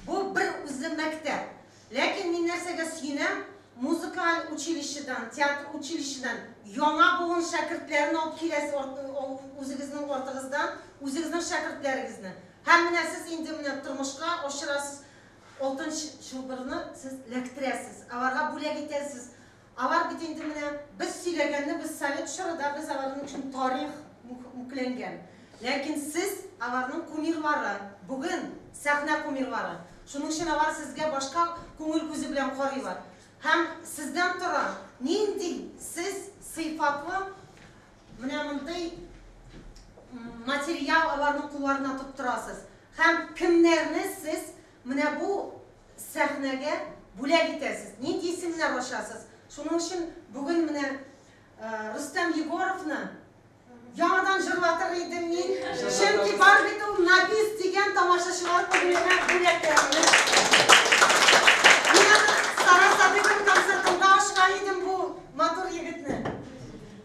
Бу бер үзе мәктәп. Ләкин мин нәрсәгә сөенәм, музыкаль училищедан, театр училищедан яңа буын шәкертләрен алып киләсез үзегезнең артыгыздан, үзегезнең шәкертләрегезне. Һәм менә сез инде менә тормышка ашырасыз, алтын чылбырны сез ләктерәсез, аларга бүләк итәсез. Алар бит инде менә без сөйләгәнне без совет чорында без аларның өчен тарих мүкләнгән. Ләкин сез аларның кумирлары, бүген сәхнә кумирлары. Шуның өчен алар сезгә башка күңел күзе белән карыйлар. Һәм сездән тора, нинди сез сыйфатлы менә мондый материал аларның кулларына тоттырасыз. Һәм кемнәрне сез менә бу сәхнәгә бүләк итәсез? Нинди исемнәр ачасыз? Шуның өчен бүген менә Рөстәм Егоровны яңадан җырлатыр идем мин. Чөнки бар бит ул На бис дигән тамашачылар күңеленә бүләкләрне. Мин аны Сара Садыйкова концертында ачкан идем бу матур егетне.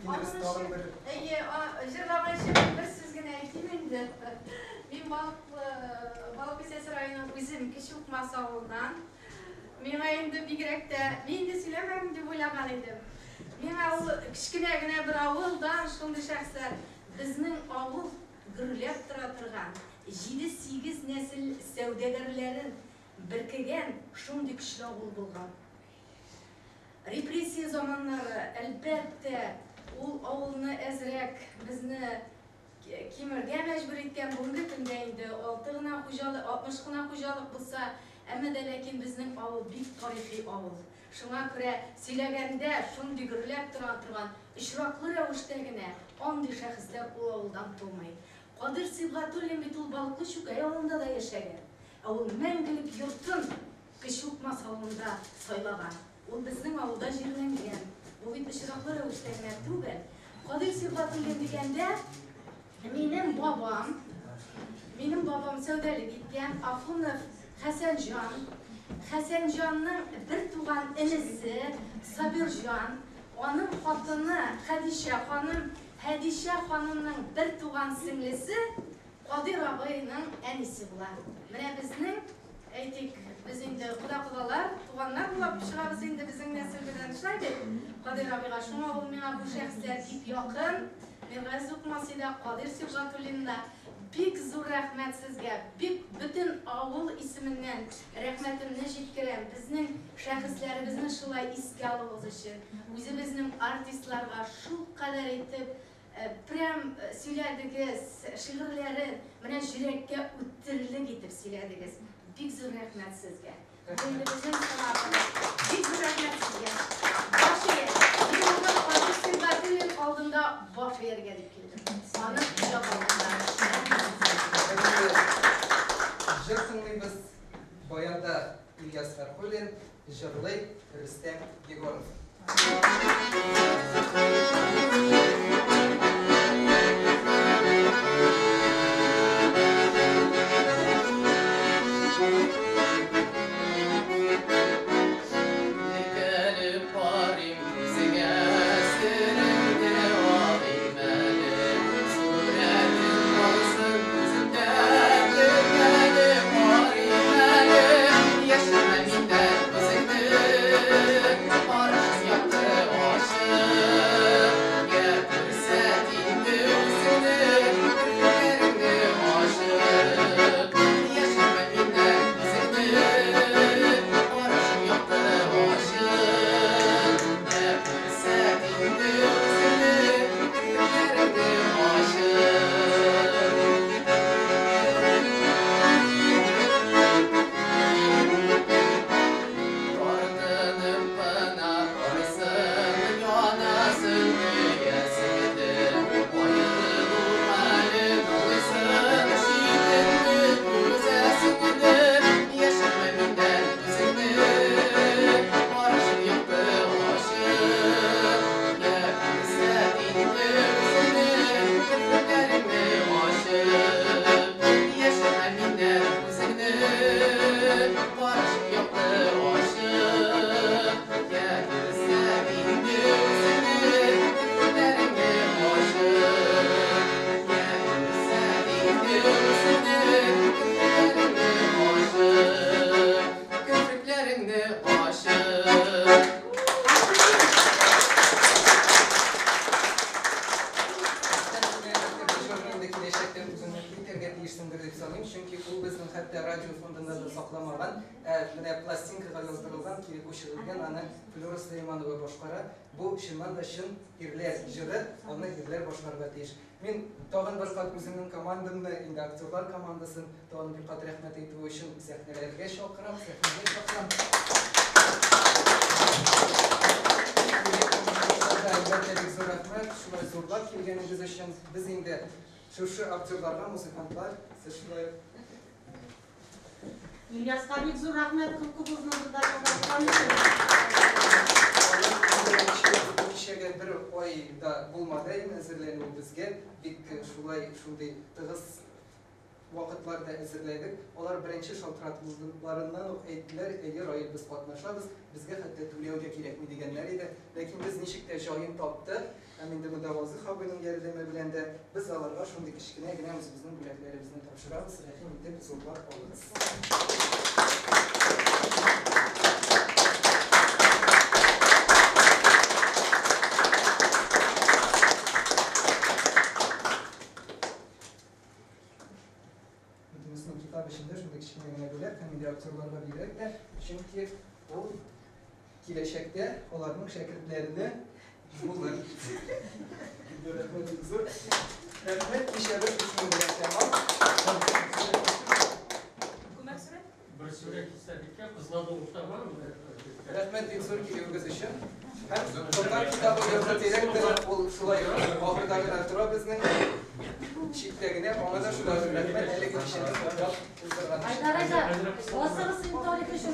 Инде без тагын бер Әйе, җырламайчы мин бер сүз генә әйтим инде. Мин Балык Балык Бистәсе районының үзем Кече Укмас авылыннан. Миңа инде бигрәк тә, мин инде сөйләмәм дип уйлаган идем. Миңа ул кечкенә генә бер авылдан шундый шәхесләр, безнең авыл гөрләп тора торган, җиде-сигез нәсел сәүдәгәрләрен беркегән шундый көчле авыл булган. Репрессия заманнары, әлбәттә, ул авылны әзрәк безне Кимергә мәҗбүр иткән. Бүгенге көндә инде алты гына хуҗалык, 60 кына хуҗалык булса, әмма дә ләкин безнең авыл бик тарихи авыл. Шуңа күрә сөйләгәндә шундый гөрләп тора торган, очраклы рәвештә генә андый шәхесләр ул авылдан тумый. Кадыйр Сибгатуллин бит ул Балыклы Чүкәй авылында да яшәгән. Ә ул мәңгелек йортын Кече Укмас авылында сайлаган. Ул безнең авылда җирләнгән. Бу бит очраклы рәвештә генә түгел. Кадыйр Сибгатуллин дигәндә, минем бабам, минем бабам сәүдәлек иткән Ахунов Хәсәнҗан, Хәсәнҗанның бер туган энесе Сабирҗан, аның хатыны Хәдичә ханым, Хәдичә ханымның бер туган сеңлесе Кадыйр абыйның әнисе була. Менә безнең, әйтик, без инде кода-кодалар, туганнар булып чыгабыз инде безнең нәсел белән, шулай бит? Кадыйр абыйга шуңа ул миңа бу шәхесләр бик якын. Миргазиз Укмасый да, Кадыйр Сибгатуллин да. Бик зур рәхмәт сезгә. Бик бөтен авыл исеменнән рәхмәтемне җиткерәм. Безнең шәхесләребезне шулай искә алуыгыз өчен. Үзебезнең артистларга шулкадәр итеп Прям сөйләдегез, шигырьләрен менә җөрәккә үтерлек итеп сөйләдегез. Бик зур рәхмәт сезгә. Бу инде безнең кунагыбыз. Бик зур рәхмәт сезгә. Баш иям. Мин бүген Кадыйр Сибгатуллин алдында баш ияргә дип килдем. Аның иҗат алдында. Рәхмәт сезгә. Җыр тыңлыйбыз. Баянда Ильяс Фәрхуллин, җырлый Рөстәм Егоров. Текәлеп карыйм күзеңә, сереңне алыйм әле. Сурәтең калсын күземдә, текәлеп карыйм әле. Яшермә миннән үзеңне, карашың якты, ачык. Я күрсәт инде үзеңне, керфекләреңне ачып. Яшермә миннән үзеңне, карашың якты, ачык. Я күрсәт инде үзеңне, керфекләреңне ачып. Тартынып кына карыйсың, янасың, көясең дә. Аерылу хәлен уйлыйсың, читенне түзәсең дә. Яшермә миннән үзеңне, карашың якты, ачык. Я күрсәт инде үзеңне, керфекләреңне ачып. Яшермә миннән үзеңне, карашың якты, ачык. Я күрсәт инде үзеңне, керфекләреңне ачып. Я күрсәт инде үзеңне, керфекләреңне ачып. Керфекләреңне ачып. Җырны инде киләчәктә үзеңнеке итәргә тиешсеңдер дип саныйм, чөнки ул безнең хәтта радио фондында да сакламаган, ә менә пластинкага яздырылган, кире күчерелгән, аны Флюра Сөләйманова башкара. Бу чыннан да чын ирләр җыры, аны ирләр башкарырга тиеш. Мин тагын бер кат үземнең командамны, инде актерлар командасын тагын бер кат рәхмәт әйтү өчен сәхнәләргә чакырам, сәхнәгә чакырам. Әлбәттә, бик зур рәхмәт, шулай зурлап килгәнегез өчен. Без инде шушы актерларга, музыкантлар, сез шулай Ильяска бик зур рәхмәт клубыбызны монда яңарткан өчен. Бу кичәгә бер ай да булмады инде әзерләнү безгә. Бик шулай шундый тыгыз вакытларда әзерләдек. Алар беренче шалтыратуларыннан ук әйттеләр, әйе, Раил, без катнашабыз, безгә хәтта түләү дә кирәкми дигәннәр иде. Ләкин без ничек тә җаен таптык. Һәм инде монда Вазых абыйның ярдәме белән дә без аларга шундый кечкенә генә үзебезнең бүләкләребезне тапшырабыз. Рәхим итеп, зурлап алыгыз. Бөтенесенең китап эчендә шундый кечкенә генә бүләк һәм инде актерларга бигрәк тә, чөнки ул киләчәктә аларның шәкертләренә булыр. Рәхмәт бик зур. Рәхмәт, кичәбез шушының белән тәмам. Күмәк сурәт? Бер сурәт истәлеккә кызларның уртага. Рәхмәт бик зур килүегез өчен. Һәм Татар китабы йорты директоры ул шулай ук ахырда гына тора безнең читтә генә, аңа да шулай ук рәхмәт әлеге кичәне хуплап уздырган өчен. Айдар, Айдар, асыгыз инде Толик өчен.